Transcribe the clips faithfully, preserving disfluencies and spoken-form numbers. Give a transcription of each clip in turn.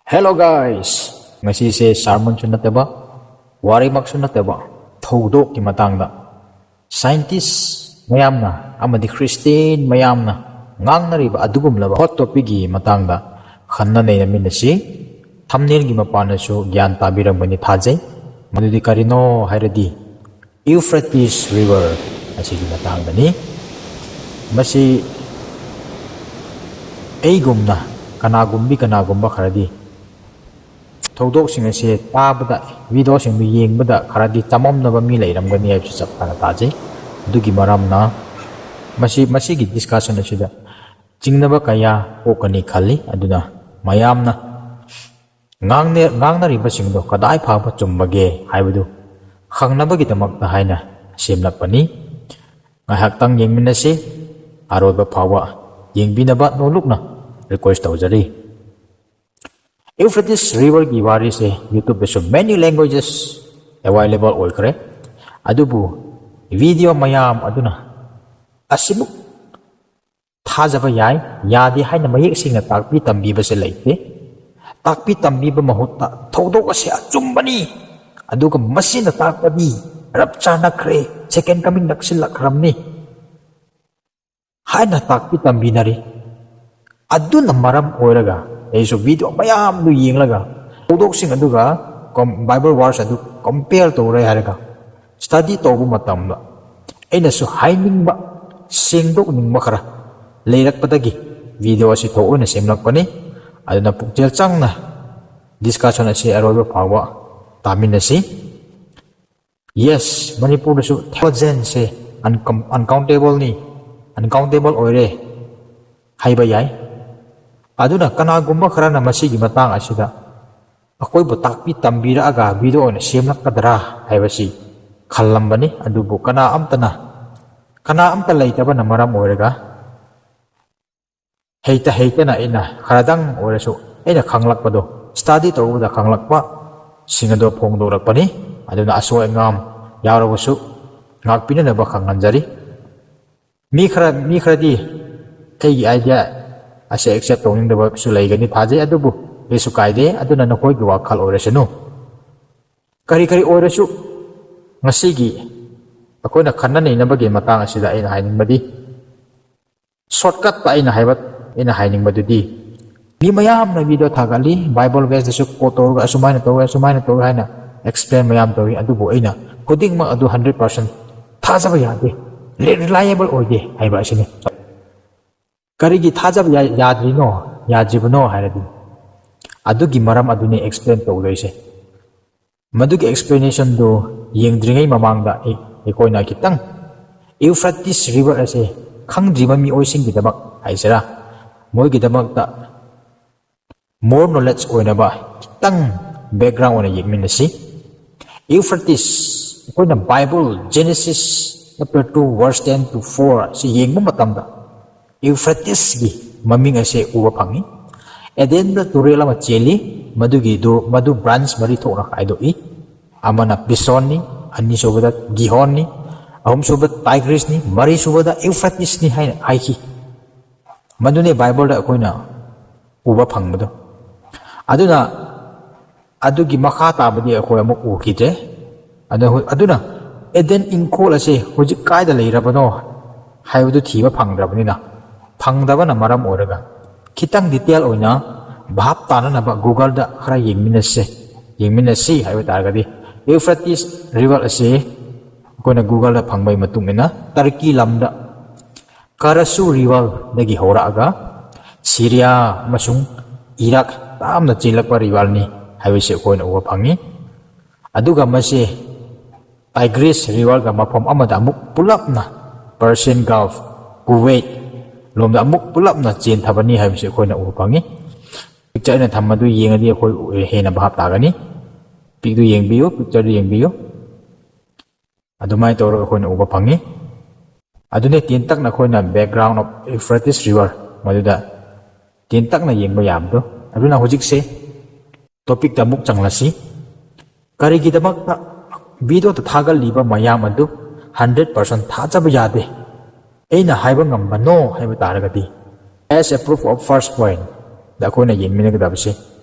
Hello guys! ꯉꯁꯤꯁꯦ sermonꯁꯨ ꯅꯠꯇꯕ, ꯋꯥꯔꯤꯃꯛꯁꯨ ꯅꯠꯇꯕ, ꯊꯧꯗꯣꯛꯀꯤ ꯃꯇꯥꯡꯗ scientist ꯃꯌꯥꯝꯅ ꯑꯃꯗꯤ Christian ꯃꯌꯥꯝꯅ ꯉꯥꯡꯅꯔꯤꯕ ꯑꯗꯨꯒꯨꯝꯂꯕ hot topicꯀꯤ ꯃꯇꯥꯡꯗ ꯈꯟꯅ ꯅꯩꯅꯃꯤꯟꯅꯁꯤ꯫ Thumbnailꯒꯤ ꯃꯄꯥꯟꯅꯁꯨ ꯒ꯭ꯌꯥꯟ ꯇꯥꯕꯤꯔꯝꯒꯅꯤ ꯊꯥꯖꯩ꯫ ꯃꯗꯨꯗꯤ ꯀꯔꯤꯅꯣ ꯍꯥꯏꯔꯗꯤ Euphrates River ꯑꯁꯤꯒꯤ ꯃꯇꯥꯡꯗꯅꯤ꯫ ꯃꯁꯤ ꯑꯩꯒꯨꯝꯅ ꯀꯅꯥꯒꯨꯝꯕꯤ ꯀꯅꯥꯒꯨꯝꯕ ꯈꯔꯗꯤ ꯊꯧꯗꯣꯛꯁꯤꯡ ꯑꯁꯤ ꯇꯥꯕꯗ, videoꯁꯤꯡꯗꯨ ꯌꯦꯡꯕꯗ ꯈꯔꯗꯤ ꯆꯃꯝꯅꯕ ꯃꯤ ꯂꯩꯔꯝꯒꯅꯤ ꯍꯥꯏꯕꯁꯤ ꯆꯞ ꯆꯥꯅ ꯇꯥꯖꯩ꯫ ꯑꯗꯨꯒꯤ ꯃꯔꯝꯅ ꯃꯁꯤ, ꯃꯁꯤꯒꯤ discussion ꯑꯁꯤꯗ ꯆꯤꯡꯅꯕ ꯀꯌꯥ ꯄꯣꯛꯀꯅꯤ ꯈꯜꯂꯤ꯫ ꯑꯗꯨꯅ ꯃꯌꯥꯝꯅ ꯉꯥꯡꯅ-, ꯉꯥꯡꯅꯔꯤꯕꯁꯤꯡꯗꯣ ꯀꯗꯥꯏ ꯐꯥꯎꯕ ꯆꯨꯝꯕꯒꯦ ꯍꯥꯏꯕꯗꯨ ꯈꯪꯅꯕꯒꯤꯗꯃꯛꯇ ꯍꯥꯏꯅ ꯁꯦꯝꯂꯛꯄꯅꯤ꯫ ꯉꯥꯏꯍꯥꯛꯇꯪ ꯌꯦꯡꯃꯤꯟꯅꯁꯤ꯫ ꯑꯔꯣꯏꯕ ꯐꯥꯎꯕ ꯌꯦꯡꯕꯤꯅꯕ ꯅꯣꯂꯨꯛꯅ request ꯇꯧꯖꯔꯤ꯫ Euphrates Riverꯒꯤ ꯋꯥꯔꯤꯁꯦ YouTubeꯇꯁꯨ many languages available ꯑꯣꯏꯈ꯭ꯔꯦ꯫ ꯑꯗꯨꯕꯨ video ꯃꯌꯥꯝ ꯑꯗꯨꯅ ꯑꯁꯤꯃꯨꯛ ꯊꯥꯖꯕ ꯌꯥꯏ, ꯌꯥꯗꯦ ꯍꯥꯏꯅ ꯃꯌꯦꯛ ꯁꯦꯡꯅ ꯇꯥꯛꯄꯤ ꯇꯝꯕꯤꯕꯁꯦ ꯂꯩꯇꯦ꯫ ꯇꯥꯛꯄꯤ ꯇꯝꯕꯤꯕ ꯃꯍꯨꯠꯇ ꯊꯧꯗꯣꯛ ꯑꯁꯤ ꯑꯆꯨꯝꯕꯅꯤ, ꯑꯗꯨꯒ ꯃꯁꯤꯅ ꯇꯥꯛꯄꯗꯤ rapture ꯅꯛꯈ꯭ꯔꯦ, second coming ꯅꯛꯁꯤꯜꯂꯛꯈ꯭ꯔꯕꯅꯤ ꯍꯥꯏꯅ ꯇꯥꯛꯄꯤ ꯇꯝꯕꯤꯅꯔꯤ꯫ ꯑꯗꯨꯅ ꯃꯔꯝ ꯑꯣꯏꯔꯒ ꯑꯩꯁꯨ video ꯃꯌꯥꯝꯗꯨ ꯌꯦꯡꯂꯒ ꯊꯧꯗꯣꯛꯁꯤꯡ ꯑꯗꯨꯒ com-, Bible verse ꯑꯗꯨ compare ꯇꯧꯔꯦ ꯍꯥꯏꯔꯒ study ꯇꯧꯕ ꯃꯇꯝꯗ ꯑꯩꯅꯁꯨ ꯍꯥꯏꯅꯤꯡꯕ, ꯁꯦꯡꯗꯣꯛꯅꯤꯡꯕ ꯈꯔ ꯂꯩꯔꯛꯄꯗꯒꯤ video ꯑꯁꯤ ꯊꯣꯛ ꯑꯣꯏꯅ ꯁꯦꯝꯂꯛꯄꯅꯤ꯫ ꯑꯗꯨꯅ ꯄꯨꯛꯆꯦꯜ ꯆꯪꯅ discussion ꯑꯁꯤ ꯑꯔꯣꯏꯕ ꯐꯥꯎꯕ ꯇꯥꯃꯤꯟꯅꯁꯤ꯫ Yes, ꯃꯅꯤꯄꯨꯔꯗꯁꯨ theologianꯁꯦ uncom-, uncountableꯅꯤ, uncountable ꯑꯣꯏꯔꯦ ꯍꯥꯏꯕ ꯌꯥꯏ꯫ ꯑꯗꯨꯅ ꯀꯅꯥꯒꯨꯝꯕ ꯈꯔꯅ ꯃꯁꯤꯒꯤ ꯃꯇꯥꯡ ꯑꯁꯤꯗ ꯑꯩꯈꯣꯏꯕꯨ ꯇꯥꯛꯄꯤ ꯇꯝꯕꯤꯔꯛꯑꯒ video ꯑꯣꯏꯅ ꯁꯦꯝꯂꯛꯀꯗ꯭ꯔꯥ ꯍꯥꯏꯕꯁꯤ ꯈꯜꯂꯝꯕꯅꯤ꯫ ꯑꯗꯨꯕꯨ ꯀꯅꯥ ꯑꯝꯇꯅ, ꯀꯅꯥ ꯑꯝꯇ ꯂꯩꯇꯕꯅ ꯃꯔꯝ ꯑꯣꯏꯔꯒ ꯍꯩꯇ ꯍꯩꯇꯅ ꯑꯩꯅ ꯈꯔꯗꯪ ꯑꯣꯏꯔꯁꯨ ꯑꯩꯅ ꯈꯪꯂꯛꯄꯗꯣ, study ꯇꯧꯕꯗ ꯈꯪꯂꯛꯄ ꯁꯤꯡ ꯑꯗꯣ ꯐꯣꯡꯗꯣꯔꯛꯄꯅꯤ꯫ ꯑꯗꯨꯅ ꯑꯁꯣꯏ ꯑꯉꯥꯝ ꯌꯥꯎꯔꯕꯁꯨ ꯉꯥꯛꯄꯤꯅꯅꯕ ꯈꯪꯍꯟꯖꯔꯤ꯫ ꯃꯤ ꯈꯔ, ꯃꯤ ꯈꯔꯗꯤ ꯑꯩꯒꯤ idea ꯑꯁꯦ accept ꯇꯧꯅꯤꯡꯗꯕꯁꯨ ꯂꯩꯒꯅꯤ ꯊꯥꯖꯩ꯫ ꯑꯗꯨꯕꯨ ꯀꯩꯁꯨ ꯀꯥꯏꯗꯦ꯫ ꯑꯗꯨꯅ ꯅꯈꯣꯏꯒꯤ ꯋꯥꯈꯜ ꯑꯣꯏꯔꯁꯅꯨ꯫ ꯀꯔꯤ ꯀꯔꯤ ꯑꯣꯏꯔꯁꯨ, ꯉꯁꯤꯒꯤ ꯑꯩꯈꯣꯏꯅ ꯈꯟꯅ ꯅꯩꯅꯕꯒꯤ ꯃꯇꯥꯡ ꯑꯁꯤꯗ ꯑꯩꯅ ꯍꯥꯏꯅꯤꯡꯕꯗꯤ, ꯁꯣꯔꯠꯀꯠꯇ ꯑꯩꯅ ꯍꯥꯏꯕ, ꯑꯩꯅ ꯍꯥꯏꯅꯤꯡꯕꯗꯨꯗꯤ, ꯃꯤ ꯃꯌꯥꯝꯅ ꯚꯤꯗꯤꯑꯣ ꯊꯥꯒꯠꯂꯤ, ꯕꯥꯏꯕꯜ ꯚꯦꯁꯇꯁꯨ ꯀꯣꯠ ꯇꯧꯔꯒ ꯑꯁꯨꯃꯥꯏꯅ ꯇꯧꯋꯦ, ꯑꯁꯨꯃꯥꯏꯅ ꯇꯧꯋꯦ ꯍꯥꯏꯅ ꯑꯦꯛꯁꯄ꯭ꯂꯦꯟ ꯃꯌꯥꯝ ꯇꯧꯏ꯫ ꯑꯗꯨꯕꯨ ꯑꯩꯅ ꯈꯨꯗꯤꯡꯃꯛ ꯑꯗꯨ ꯍꯟꯗ꯭ꯔꯦꯠ ꯄꯥꯔꯁꯦꯟ ꯊꯥꯖꯕ ꯌꯥꯗꯦ, ꯔꯤꯂꯥꯏꯌꯦꯕꯜ ꯑꯣꯏꯗꯦ ꯍꯥꯏꯕ ꯑꯁꯤꯅꯤ꯫ ꯀꯔꯤꯒꯤ ꯊꯥꯖꯕ ꯌꯥ-, ꯌꯥꯗ꯭ꯔꯤꯅꯣ, ꯌꯥꯗ꯭ꯔꯤꯕꯅꯣ ꯍꯥꯏꯔꯗꯤ, ꯑꯗꯨꯒꯤ ꯃꯔꯝ ꯑꯗꯨꯅꯤ ꯑꯦꯛꯁꯄ꯭ꯂꯦꯟ ꯇꯧꯗꯣꯏꯁꯦ꯫ ꯃꯗꯨꯒꯤ ꯑꯦꯛꯁꯄ꯭ꯂꯦꯅꯦꯁꯟꯗꯨ ꯌꯦꯡꯗ꯭ꯔꯤꯉꯩ ꯃꯃꯥꯡꯗ ꯑꯩ, ꯑꯩꯈꯣꯏꯅ ꯈꯤꯇꯪ ꯏꯎꯐ꯭ꯔꯥꯇꯤꯁ ꯔꯤꯚꯔ ꯑꯁꯦ ꯈꯪꯗ꯭ꯔꯤꯕ ꯃꯤꯑꯣꯏꯁꯤꯡꯒꯤꯗꯃꯛ ꯍꯥꯏꯁꯤꯔꯥ, ꯃꯣꯏꯒꯤꯗꯃꯛꯇ ꯃꯣꯔ ꯅꯣꯂꯦꯖ ꯑꯣꯏꯅꯕ ꯈꯤꯇꯪ ꯕꯦꯛꯒ꯭ꯔꯥꯎꯟ ꯑꯣꯏꯅ ꯌꯦꯡꯃꯤꯟꯅꯁꯤ꯫ ꯏꯎꯐ꯭ꯔꯥꯇꯤꯁ, ꯑꯩꯈꯣꯏꯅ Bible Genesis chapter two verse ten to four ꯁꯤ ꯌꯦꯡꯕ ꯃꯇꯝꯗ, ꯏꯎꯐ꯭ꯔꯥꯇꯤꯁꯀꯤ ꯃꯃꯤꯡ ꯑꯁꯦ ꯎꯕ ꯐꯪꯏ꯫ ꯑꯦꯗꯦꯟꯗ ꯇꯨꯔꯦꯜ ꯑꯃ ꯆꯦꯜꯂꯤ, ꯃꯗꯨꯒꯤꯗꯨ, ꯃꯗꯨ ꯕ꯭ꯔꯥꯟꯁ ꯃꯔꯤ ꯊꯣꯛꯅ ꯈꯥꯏꯗꯣꯛꯏ꯫ ꯑꯃꯅ ꯄꯤꯁꯣꯟꯅꯤ, ꯑꯅꯤꯁꯨꯕꯗ ꯒꯤꯍꯣꯟꯅꯤ, ꯑꯍꯨꯝꯁꯨꯕꯗ ꯇꯥꯏꯒ꯭ꯔꯤꯁꯅꯤ, ꯃꯔꯤꯁꯨꯕꯗ ꯏꯎꯐ꯭ꯔꯥꯇꯤꯁꯅꯤ ꯍꯥꯏꯅ ꯍꯥꯏꯈꯤ꯫ ꯃꯗꯨꯅꯤ ꯕꯥꯏꯕꯜꯗ ꯑꯩꯈꯣꯏꯅ ꯎꯕ ꯐꯪꯕꯗꯣ꯫ ꯑꯗꯨꯅ ꯑꯗꯨꯒꯤ ꯃꯈꯥ ꯇꯥꯕꯗꯤ ꯑꯩꯈꯣꯏ ꯑꯃꯨꯛ ꯎꯈꯤꯗ꯭ꯔꯦ꯫ ꯑꯗꯨ ꯍꯧ-, ꯑꯗꯨꯅ ꯑꯦꯗꯦꯟ ꯏꯪꯈꯣꯜ ꯑꯁꯦ ꯍꯧꯖꯤꯛ ꯀꯥꯏꯗ ꯂꯩꯔꯕꯅꯣ ꯍꯥꯏꯕꯗꯨ ꯊꯤꯕ ꯐꯪꯗ꯭ꯔꯕꯅꯤꯅ, ꯐꯪꯗꯕꯅ ꯃꯔꯝ ꯑꯣꯏꯔꯒ ꯈꯤꯇꯪ ꯗꯤꯇꯦꯜ ꯑꯣꯏꯅ ꯚꯥꯞ ꯇꯥꯅꯅꯕ ꯒꯨꯒꯜꯗ ꯈꯔ ꯌꯦꯡꯃꯤꯟꯅꯁꯦ, ꯌꯦꯡꯃꯤꯟꯅꯁꯤ ꯍꯥꯏꯕ ꯇꯥꯔꯒꯗꯤ, ꯏꯎꯐ꯭ꯔꯥꯇꯤꯁ ꯔꯤꯚꯔ ꯑꯁꯤ ꯑꯩꯈꯣꯏꯅ ꯒꯨꯒꯜꯗ ꯐꯪꯕꯒꯤ ꯃꯇꯨꯡ ꯏꯟꯅ ꯇꯔꯀꯤ ꯂꯝꯗ ꯀꯔꯁꯨ ꯔꯤꯚꯔꯗꯒꯤ ꯍꯧꯔꯛꯑꯒ ꯁꯤꯔꯤꯌꯥ ꯑꯃꯁꯨꯡ ꯏꯔꯥꯛ ꯇꯥꯝꯅ ꯆꯦꯜꯂꯛꯄ ꯔꯤꯚꯔꯅꯤ ꯍꯥꯏꯕꯁꯤ ꯑꯩꯈꯣꯏꯅ ꯎꯕ ꯐꯪꯉꯤ꯫ ꯑꯗꯨꯒ ꯃꯁꯤ ꯇꯥꯏꯒ꯭ꯔꯤꯁ ꯔꯤꯚꯔꯒ ꯃꯐꯝ ꯑꯃꯗ ꯑꯃꯨꯛ ꯄꯨꯂꯞꯅ ꯄꯔꯁꯤꯌꯟ ꯒꯜꯐ, ꯀꯨꯋꯦꯠ ꯂꯣꯝꯗ ꯑꯃꯨꯛ ꯄꯨꯂꯞꯅ ꯆꯦꯟꯊꯕꯅꯤ ꯍꯥꯏꯕꯁꯤ ꯑꯩꯈꯣꯏꯅ ꯎꯕ ꯐꯪꯉꯤ꯫ ꯄꯤꯛꯆꯔ ꯑꯩꯅ ꯊꯝꯕꯗꯨ ꯌꯦꯡꯉꯗꯤ ꯑꯩꯈꯣꯏ ꯍꯦꯟꯅ ꯚꯥꯞ ꯇꯥꯒꯅꯤ꯫ ꯄꯤꯛꯇꯨ ꯌꯦꯡꯕꯤꯌꯨ, ꯄꯤꯛꯆꯔꯗꯨ ꯌꯦꯡꯕꯤꯌꯨ꯫ ꯑꯗꯨꯃꯥꯏꯅ ꯇꯧꯔꯒ ꯑꯩꯈꯣꯏꯅ ꯎꯕ ꯐꯪꯉꯤ꯫ ꯑꯗꯨꯅ ꯇꯦꯟꯇꯛꯅ ꯑꯩꯈꯣꯏꯅ background of Euphrates River ꯃꯗꯨꯗ ꯇꯦꯟꯇꯛꯅ ꯌꯦꯡꯕ ꯌꯥꯕꯗꯣ꯫ ꯑꯗꯨꯅ ꯍꯧꯖꯤꯛꯁꯦ ꯇꯣꯄꯤꯛꯇ ꯑꯃꯨꯛ ꯆꯪꯂꯁꯤ꯫ ꯀꯔꯤꯒꯤꯗꯃꯛꯇ ꯚꯤꯗꯤꯑꯣꯗ ꯊꯥꯒꯠꯂꯤꯕ ꯃꯌꯥꯝ ꯑꯗꯨ ꯍꯟꯗ꯭ꯔꯦꯠ ꯄꯥꯔꯁꯦꯟ ꯊꯥꯖꯕ ꯌꯥꯗꯦ ꯑꯩꯅ ꯍꯥꯏꯕ ꯉꯝꯕꯅꯣ ꯍꯥꯏꯕ ꯇꯥꯔꯒꯗꯤ, as a proof of first point ꯗ ꯑꯩꯈꯣꯏꯅ ꯌꯦꯡꯃꯤꯟꯅꯒꯗꯕꯁꯦ,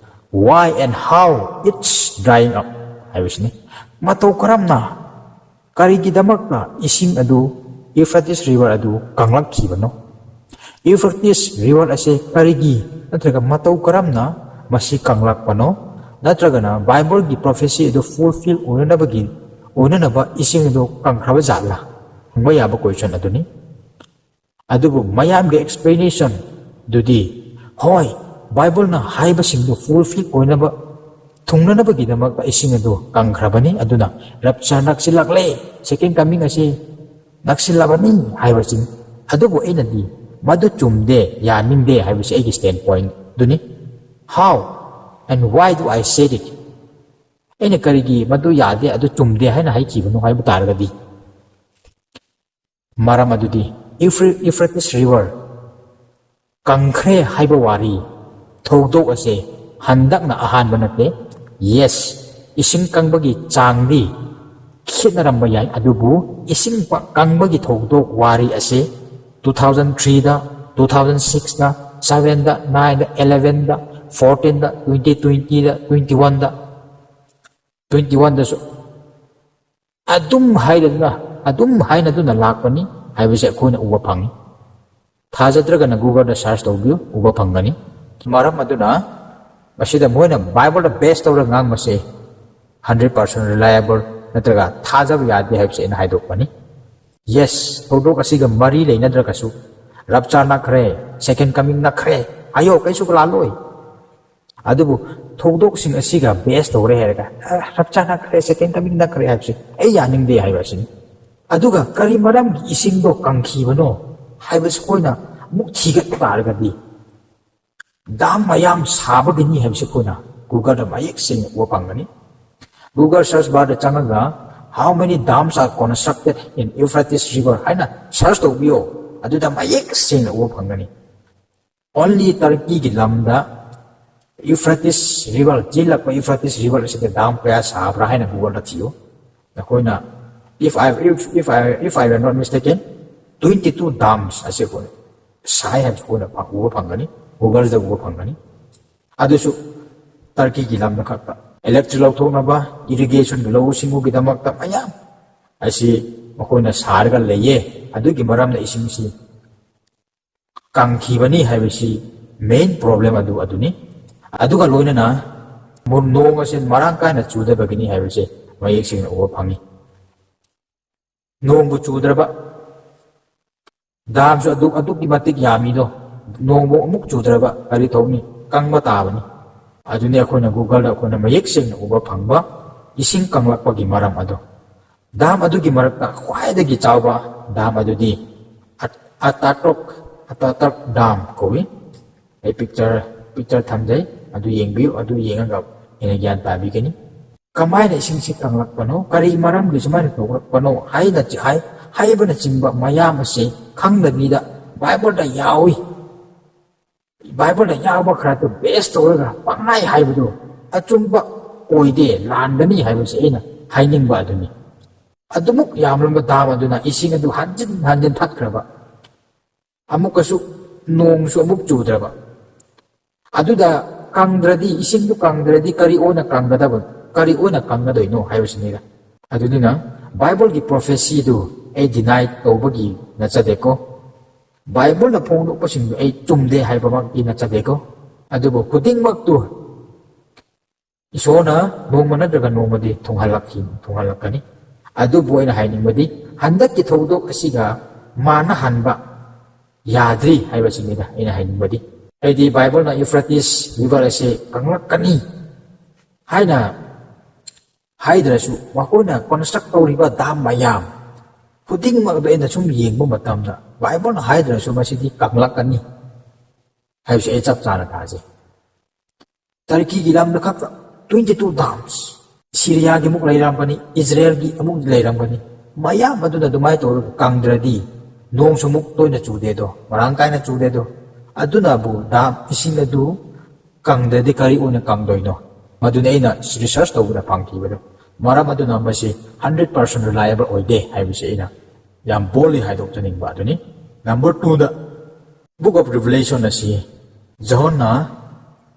Why and how it's drying up ꯍꯥꯏꯕꯁꯤꯅꯤ꯫ ꯃꯇꯧ ꯀꯔꯝꯅ, ꯀꯔꯤꯒꯤꯗꯃꯛꯇ ꯏꯁꯤꯡ ꯑꯗꯨ, Euphrates River ꯑꯗꯨ ꯀꯪꯂꯛꯈꯤꯕꯅꯣ? Euphrates River ꯑꯁꯤ ꯀꯔꯤꯒꯤ ꯅꯠꯇ꯭ꯔꯒ ꯃꯇꯧ ꯀꯔꯝꯅ ꯃꯁꯤ ꯀꯪꯂꯛꯄꯅꯣ? ꯅꯠꯇ꯭ꯔꯒꯅ Bible ꯒꯤ prophecy ꯑꯗꯨ fulfill ꯑꯣꯏꯅꯅꯕꯒꯤ, ꯑꯣꯏꯅꯅꯕ ꯏꯁꯤꯡ ꯑꯗꯨ ꯀꯪꯈ꯭ꯔꯕ ꯖꯥꯠꯂꯥ? ꯍꯪꯕ ꯌꯥꯕ question ꯑꯗꯨꯅꯤ꯫ ꯑꯗꯨꯕꯨ ꯃꯌꯥꯝꯒꯤ explanation ꯗꯨꯗꯤ, ꯍꯣꯏ, Bible ꯅ ꯍꯥꯏꯕꯁꯤꯡꯗꯨ fulfill ꯑꯣꯏꯅꯕ, ꯊꯨꯡꯅꯅꯕꯒꯤꯗꯃꯛꯇ ꯏꯁꯤꯡ ꯑꯗꯨ ꯀꯪꯈ꯭ꯔꯕꯅꯤ, ꯑꯗꯨꯅ rapture ꯅꯛꯁꯤꯜꯂꯛꯂꯦ, second coming ꯑꯁꯤ ꯅꯛꯁꯤꯜꯂꯕꯅꯤ ꯍꯥꯏꯕꯁꯤꯅꯤ꯫ ꯑꯗꯨꯕꯨ ꯑꯩꯅꯗꯤ ꯃꯗꯨ ꯆꯨꯝꯗꯦ, ꯌꯥꯅꯤꯡꯗꯦ ꯍꯥꯏꯕꯁꯤ ꯑꯩꯒꯤ standpoint ꯗꯨꯅꯤ꯫ How and why do I say it? ꯑꯩꯅ ꯀꯔꯤꯒꯤ ꯃꯗꯨ ꯌꯥꯗꯦ, ꯑꯗꯨ ꯆꯨꯝꯗꯦ ꯍꯥꯏꯅ ꯍꯥꯏꯈꯤꯕꯅꯣ ꯍꯥꯏꯕ ꯇꯥꯔꯒꯗꯤ, ꯃꯔꯝ ꯑꯗꯨꯗꯤ Euphra-, Euphrates River ꯀꯪꯈ꯭ꯔꯦ ꯍꯥꯏꯕ ꯋꯥꯔꯤ, ꯊꯧꯗꯣꯛ ꯑꯁꯦ ꯍꯟꯗꯛꯅ ꯑꯍꯥꯟꯕ ꯅꯠꯇꯦ꯫ Yes, ꯏꯁꯤꯡ ꯀꯪꯕꯒꯤ ꯆꯥꯡꯗꯤ ꯈꯦꯠꯅꯔꯝꯕ ꯌꯥꯏ, ꯑꯗꯨꯕꯨ ꯏꯁꯤꯡ ꯄ-, ꯀꯪꯕꯒꯤ ꯊꯧꯗꯣꯛ ꯋꯥꯔꯤ ꯑꯁꯦ two thousand three ꯗ, two thousand six ꯗ, seven ꯗ, nine ꯗ, eleven ꯗ, fourteen ꯗ, twenty twenty ꯗ, twenty one ꯗ, twenty one ꯗꯁꯨ ꯑꯗꯨꯝ ꯍꯥꯏꯅꯗꯨꯅ, ꯑꯗꯨꯝ ꯍꯥꯏꯅꯗꯨꯅ ꯂꯥꯛꯄꯅꯤ ꯍꯥꯏꯕꯁꯦ ꯑꯩꯈꯣꯏꯅ ꯎꯕ ꯐꯪꯉꯤ꯫ ꯊꯥꯖꯗ꯭ꯔꯒꯅ Google ꯗ search ꯇꯧꯕꯤꯌꯨ, ꯎꯕ ꯐꯪꯒꯅꯤ꯫ ꯃꯔꯝ ꯑꯗꯨꯅ ꯃꯁꯤꯗ ꯃꯣꯏꯅ Bible ꯗ base ꯇꯧꯔꯒ ꯉꯥꯡꯕꯁꯦ hundred percent reliable ꯅꯠꯇ꯭ꯔꯒ ꯊꯥꯖꯕ ꯌꯥꯗꯦ ꯍꯥꯏꯕꯁꯦ ꯑꯩꯅ ꯍꯥꯏꯗꯣꯛꯄꯅꯤ꯫ Yes, ꯊꯧꯗꯣꯛ ꯑꯁꯤꯒ ꯃꯔꯤ ꯂꯩꯅꯗ꯭ꯔꯒꯁꯨ, rapture ꯅꯛꯈ꯭ꯔꯦ, second coming ꯅꯛꯈ꯭ꯔꯦ ꯍꯥꯏꯌꯣ, ꯀꯩꯁꯨ ꯂꯥꯜꯂꯣꯏ꯫ ꯑꯗꯨꯕꯨ ꯊꯧꯗꯣꯛꯁꯤꯡ ꯑꯁꯤꯒ base ꯇꯧꯔꯦ ꯍꯥꯏꯔꯒ, "ꯑ, rapture ꯅꯛꯈ꯭ꯔꯦ, second coming ꯅꯛꯈ꯭ꯔꯦ" ꯍꯥꯏꯕꯁꯦ ꯑꯩ ꯌꯥꯅꯤꯡꯗꯦ ꯍꯥꯏꯕ ꯑꯁꯤꯅꯤ꯫ ꯑꯗꯨꯒ ꯀꯔꯤ ꯃꯔꯝꯒꯤ ꯏꯁꯤꯡꯗꯣ ꯀꯪꯈꯤꯕꯅꯣ ꯍꯥꯏꯕꯁꯤ ꯑꯩꯈꯣꯏꯅ ꯑꯃꯨꯛ ꯊꯤꯒꯠꯄ ꯇꯥꯔꯒꯗꯤ, dam ꯃꯌꯥꯝ ꯁꯥꯕꯒꯤꯅꯤ ꯍꯥꯏꯕꯁꯤ ꯑꯩꯈꯣꯏꯅ Google ꯗ ꯃꯌꯦꯛ ꯁꯦꯡꯅ ꯎꯕ ꯐꯪꯒꯅꯤ꯫ Google search bar ꯗ ꯆꯪꯉꯒ "How many dams are constructed in Euphrates River?" ꯍꯥꯏꯅ search ꯇꯧꯕꯤꯌꯣ, ꯑꯗꯨꯗ ꯃꯌꯦꯛ ꯁꯦꯡꯅ ꯎꯕ ꯐꯪꯒꯅꯤ꯫ Only Turkey ꯒꯤ ꯂꯝꯗ Euphrates River, ꯆꯦꯜꯂꯛꯄ Euphrates River ꯑꯁꯤꯗ dam ꯀꯌꯥ ꯁꯥꯕ꯭ꯔꯥ ꯍꯥꯏꯅ Google ꯗ ꯊꯤꯌꯨ꯫ ꯅꯈꯣꯏꯅ, if I, if, if I, if I were not mistaken, twenty two dams ꯑꯁꯤ ꯑꯩꯈꯣꯏ ꯁꯥꯏ ꯍꯥꯏꯕꯁꯤ ꯑꯩꯈꯣꯏꯅ ꯐ-, ꯎꯕ ꯐꯪꯒꯅꯤ, Google ꯗ ꯎꯕ ꯐꯪꯒꯅꯤ꯫ ꯑꯗꯨꯁꯨ ꯇꯔꯀꯤꯒꯤ ꯂꯝꯗ ꯈꯛꯇ꯫ ꯏꯂꯦꯛꯇ꯭ꯔꯤꯛ ꯂꯧꯊꯣꯛꯅꯕ, ꯏꯔꯤꯒꯦꯁꯟꯒꯤ, ꯂꯧꯎ ꯁꯤꯡꯎꯒꯤꯗꯃꯛꯇ ꯃꯌꯥꯝ ꯑꯁꯤ ꯃꯈꯣꯏꯅ ꯁꯥꯔꯒ ꯂꯩꯌꯦ꯫ ꯑꯗꯨꯒꯤ ꯃꯔꯝꯅ ꯏꯁꯤꯡꯁꯤ ꯀꯪꯈꯤꯕꯅꯤ ꯍꯥꯏꯕꯁꯤ ꯃꯦꯟ ꯄ꯭ꯔꯣꯕ꯭ꯂꯦꯝ ꯑꯗꯨ ꯑꯗꯨꯅꯤ꯫ ꯑꯗꯨꯒ ꯂꯣꯏꯅꯅ ꯃꯨ-, ꯅꯣꯡ ꯑꯁꯤ ꯃꯔꯥꯡ ꯀꯥꯏꯅ ꯆꯨꯗꯕꯒꯤꯅꯤ ꯍꯥꯏꯕꯁꯦ ꯃꯌꯦꯛ ꯁꯦꯡꯅ ꯎꯕ ꯐꯪꯉꯤ꯫ ꯅꯣꯡꯕꯨ ꯆꯨꯗ꯭ꯔꯕ, ꯗꯥꯝꯁꯨ ꯑꯗꯨ, ꯑꯗꯨꯛꯀꯤ ꯃꯇꯤꯛ ꯌꯥꯝꯃꯤꯗꯣ, ꯅꯣꯡꯕꯨ ꯑꯃꯨꯛ ꯆꯨꯗ꯭ꯔꯕ ꯀꯔꯤ ꯇꯧꯅꯤ? ꯀꯪꯕ ꯇꯥꯕꯅꯤ꯫ ꯑꯗꯨꯅꯤ ꯑꯩꯈꯣꯏꯅ Google-ꯗ ꯑꯩꯈꯣꯏꯅ ꯃꯌꯦꯛ ꯁꯦꯡꯅ ꯎꯕ ꯐꯪꯕ ꯏꯁꯤꯡ ꯀꯪꯂꯛꯄꯒꯤ ꯃꯔꯝ ꯑꯗꯣ꯫ ꯗꯥꯝ ꯑꯗꯨꯒꯤ ꯃꯔꯛꯇ ꯈ꯭ꯋꯥꯏꯗꯒꯤ ꯆꯥꯎꯕ ꯗꯥꯝ ꯑꯗꯨꯗꯤ ꯑ-, ꯑꯇꯥꯇꯣꯛ, ꯑꯇꯥꯇꯣꯛ ꯗꯥꯝ ꯀꯧꯏ꯫ ꯑꯩ ꯄꯤꯛꯆꯔ, ꯄꯤꯛꯆꯔ ꯊꯝꯖꯩ, ꯑꯗꯨ ꯌꯦꯡꯕꯤꯌꯨ꯫ ꯑꯗꯨ ꯌꯦꯡꯉꯒ ꯍꯦꯟꯅ ꯒ꯭ꯌꯥꯟ ꯇꯥꯕꯤꯒꯅꯤ꯫ ꯀꯃꯥꯏꯅ ꯏꯁꯤꯡꯁꯤ ꯀꯪꯂꯛꯄꯅꯣ, ꯀꯔꯤ ꯃꯔꯝꯒꯤ ꯁꯨꯃꯥꯏꯅ ꯊꯣꯛꯂꯛꯄꯅꯣ ꯍꯥꯏꯅ ꯆꯤ-, ꯍꯥꯏ-, ꯍꯥꯏꯕꯅꯆꯤꯡꯕ ꯃꯌꯥꯝ ꯑꯁꯤ ꯈꯪꯗꯕꯤꯗ ꯕꯥꯏꯕꯜꯗ ꯌꯥꯎꯏ, ꯕꯥꯏꯕꯜꯗ ꯌꯥꯎꯕ ꯈꯔꯗꯨ ꯕꯦꯁ ꯇꯧꯔꯒ ꯄꯪꯍꯥꯏ ꯍꯥꯏꯕꯗꯨ ꯑꯆꯨꯝꯕ ꯑꯣꯏꯗꯦ, ꯂꯥꯟꯕꯅꯤ ꯍꯥꯏꯕꯁꯤ ꯑꯩꯅ ꯍꯥꯏꯅꯤꯡꯕ ꯑꯗꯨꯅꯤ꯫ ꯑꯗꯨꯃꯨꯛ ꯌꯥꯝꯂꯝꯕ ꯗꯥꯝ ꯑꯗꯨꯅ ꯏꯁꯤꯡ ꯑꯗꯨ ꯍꯟꯖꯤꯟ ꯍꯟꯖꯤꯟ ꯊꯠꯈ꯭ꯔꯕ, ꯑꯃꯨꯛꯀꯁꯨ ꯅꯣꯡꯁꯨ ꯑꯃꯨꯛ ꯆꯨꯗ꯭ꯔꯕ, ꯑꯗꯨꯗ ꯀꯪꯗ꯭ꯔꯗꯤ, ꯏꯁꯤꯡꯗꯨ ꯀꯪꯗ꯭ꯔꯗꯤ ꯀꯔꯤ ꯑꯣꯏꯅ ꯀꯪꯒꯗꯕ, ꯀꯔꯤ ꯑꯣꯏꯅ ꯀꯪꯒꯗꯣꯏꯅꯣ ꯍꯥꯏꯕꯁꯤꯅꯤꯗ꯫ ꯑꯗꯨꯅꯤꯅ ꯕꯥꯏꯕꯜꯒꯤ ꯄ꯭ꯔꯣꯐꯦꯁꯤꯗꯨ ꯑꯩ ꯗꯤꯅꯥꯏ ꯇꯧꯕꯒꯤ ꯅꯠꯆꯗꯦꯀꯣ, ꯕꯥꯏꯕꯜꯅ ꯐꯣꯡꯗꯣꯛꯄꯁꯤꯡꯗꯨ ꯑꯩ ꯆꯨꯝꯗꯦ ꯍꯥꯏꯕꯃꯛꯇꯤ ꯅꯠꯆꯗꯦꯀꯣ꯫ ꯑꯗꯨꯕꯨ ꯈꯨꯗꯤꯡꯃꯛꯇꯨ ꯏꯁꯣꯔꯅ ꯅꯣꯡꯃ ꯅꯠꯇ꯭ꯔꯒ ꯅꯣꯡꯃꯗꯤ ꯊꯨꯡꯍꯜꯂꯛꯈꯤ, ꯊꯨꯡꯍꯜꯂꯛꯀꯅꯤ꯫ ꯑꯗꯨꯕꯨ ꯑꯩꯅ ꯍꯥꯏꯅꯤꯡꯕꯗꯤ, ꯍꯟꯗꯛꯀꯤ ꯊꯧꯗꯣꯛ ꯑꯁꯤꯒ ꯃꯥꯟꯅꯍꯟꯕ ꯌꯥꯗ꯭ꯔꯤ ꯍꯥꯏꯕꯁꯤꯅꯤꯗ ꯑꯩꯅ ꯍꯥꯏꯅꯤꯡꯕꯗꯤ꯫ ꯑꯩꯗꯤ ꯕꯥꯏꯕꯜꯅ ꯏꯎꯐ꯭ꯔꯥꯇꯤꯁ ꯔꯤꯚꯔ ꯑꯁꯤ ꯀꯪꯂꯛꯀꯅꯤ ꯍꯥꯏꯅ ꯍꯥꯏꯗ꯭ꯔꯁꯨ, ꯃꯈꯣꯏꯅ ꯀꯟꯁꯇ꯭ꯔꯛ ꯇꯧꯔꯤꯕ ꯗꯥꯝ ꯃꯌꯥꯝ ꯈꯨꯗꯤꯡꯃꯛꯇ ꯑꯩꯅ ꯁꯨꯝ ꯌꯦꯡꯕ ꯃꯇꯝꯗ, ꯕꯥꯏꯕꯜꯅ ꯍꯥꯏꯗ꯭ꯔꯁꯨ ꯃꯁꯤꯗꯤ ꯀꯪꯂꯛꯀꯅꯤ ꯍꯥꯏꯕꯁꯤ ꯑꯩ ꯆꯞ ꯆꯥꯅ ꯊꯥꯖꯩ꯫ ꯇꯔꯀꯤꯒꯤ ꯂꯝꯗ ꯈꯛꯇ twenty two dams, ꯁꯤꯔꯤꯌꯥꯒꯤ ꯑꯃꯨꯛ ꯂꯩꯔꯝꯒꯅꯤ, ꯏꯖꯔꯦꯜꯒꯤ ꯑꯃꯨꯛ ꯂꯩꯔꯝꯒꯅꯤ꯫ ꯃꯌꯥꯝ ꯑꯗꯨꯅ ꯑꯗꯨꯃꯥꯏꯅ ꯇꯧꯔꯒ ꯀꯪꯗ꯭ꯔꯗꯤ, ꯅꯣꯡꯁꯨ ꯑꯃꯨꯛ ꯇꯣꯏꯅ ꯆꯨꯗꯦꯗꯣ, ꯃꯔꯥꯡ ꯀꯥꯏꯅ ꯆꯨꯗꯦꯗꯣ, ꯑꯗꯨꯅꯕꯨ ꯗꯥꯝ ꯏꯁꯤꯡ ꯑꯗꯨ ꯀꯪꯗ꯭ꯔꯗꯤ ꯀꯔꯤ ꯑꯣꯏꯅ ꯀꯪꯗꯣꯏꯅꯣ? ꯃꯗꯨꯅꯤ ꯑꯩꯅ ꯔꯤꯁꯔꯁ ꯇꯧꯕꯗ ꯐꯪꯈꯤꯕꯗꯣ꯫ ꯃꯔꯝ ꯑꯗꯨꯅ ꯃꯁꯤ hundred percent reliable ꯑꯣꯏꯗꯦ ꯍꯥꯏꯕꯁꯤ ꯑꯩꯅ ꯌꯥꯝ boldly ꯍꯥꯏꯗꯣꯛꯆꯅꯤꯡꯕ ꯑꯗꯨꯅꯤ꯫ Number two-ꯗ, Book of Revelation ꯑꯁꯤ ꯖꯣꯍꯟꯅ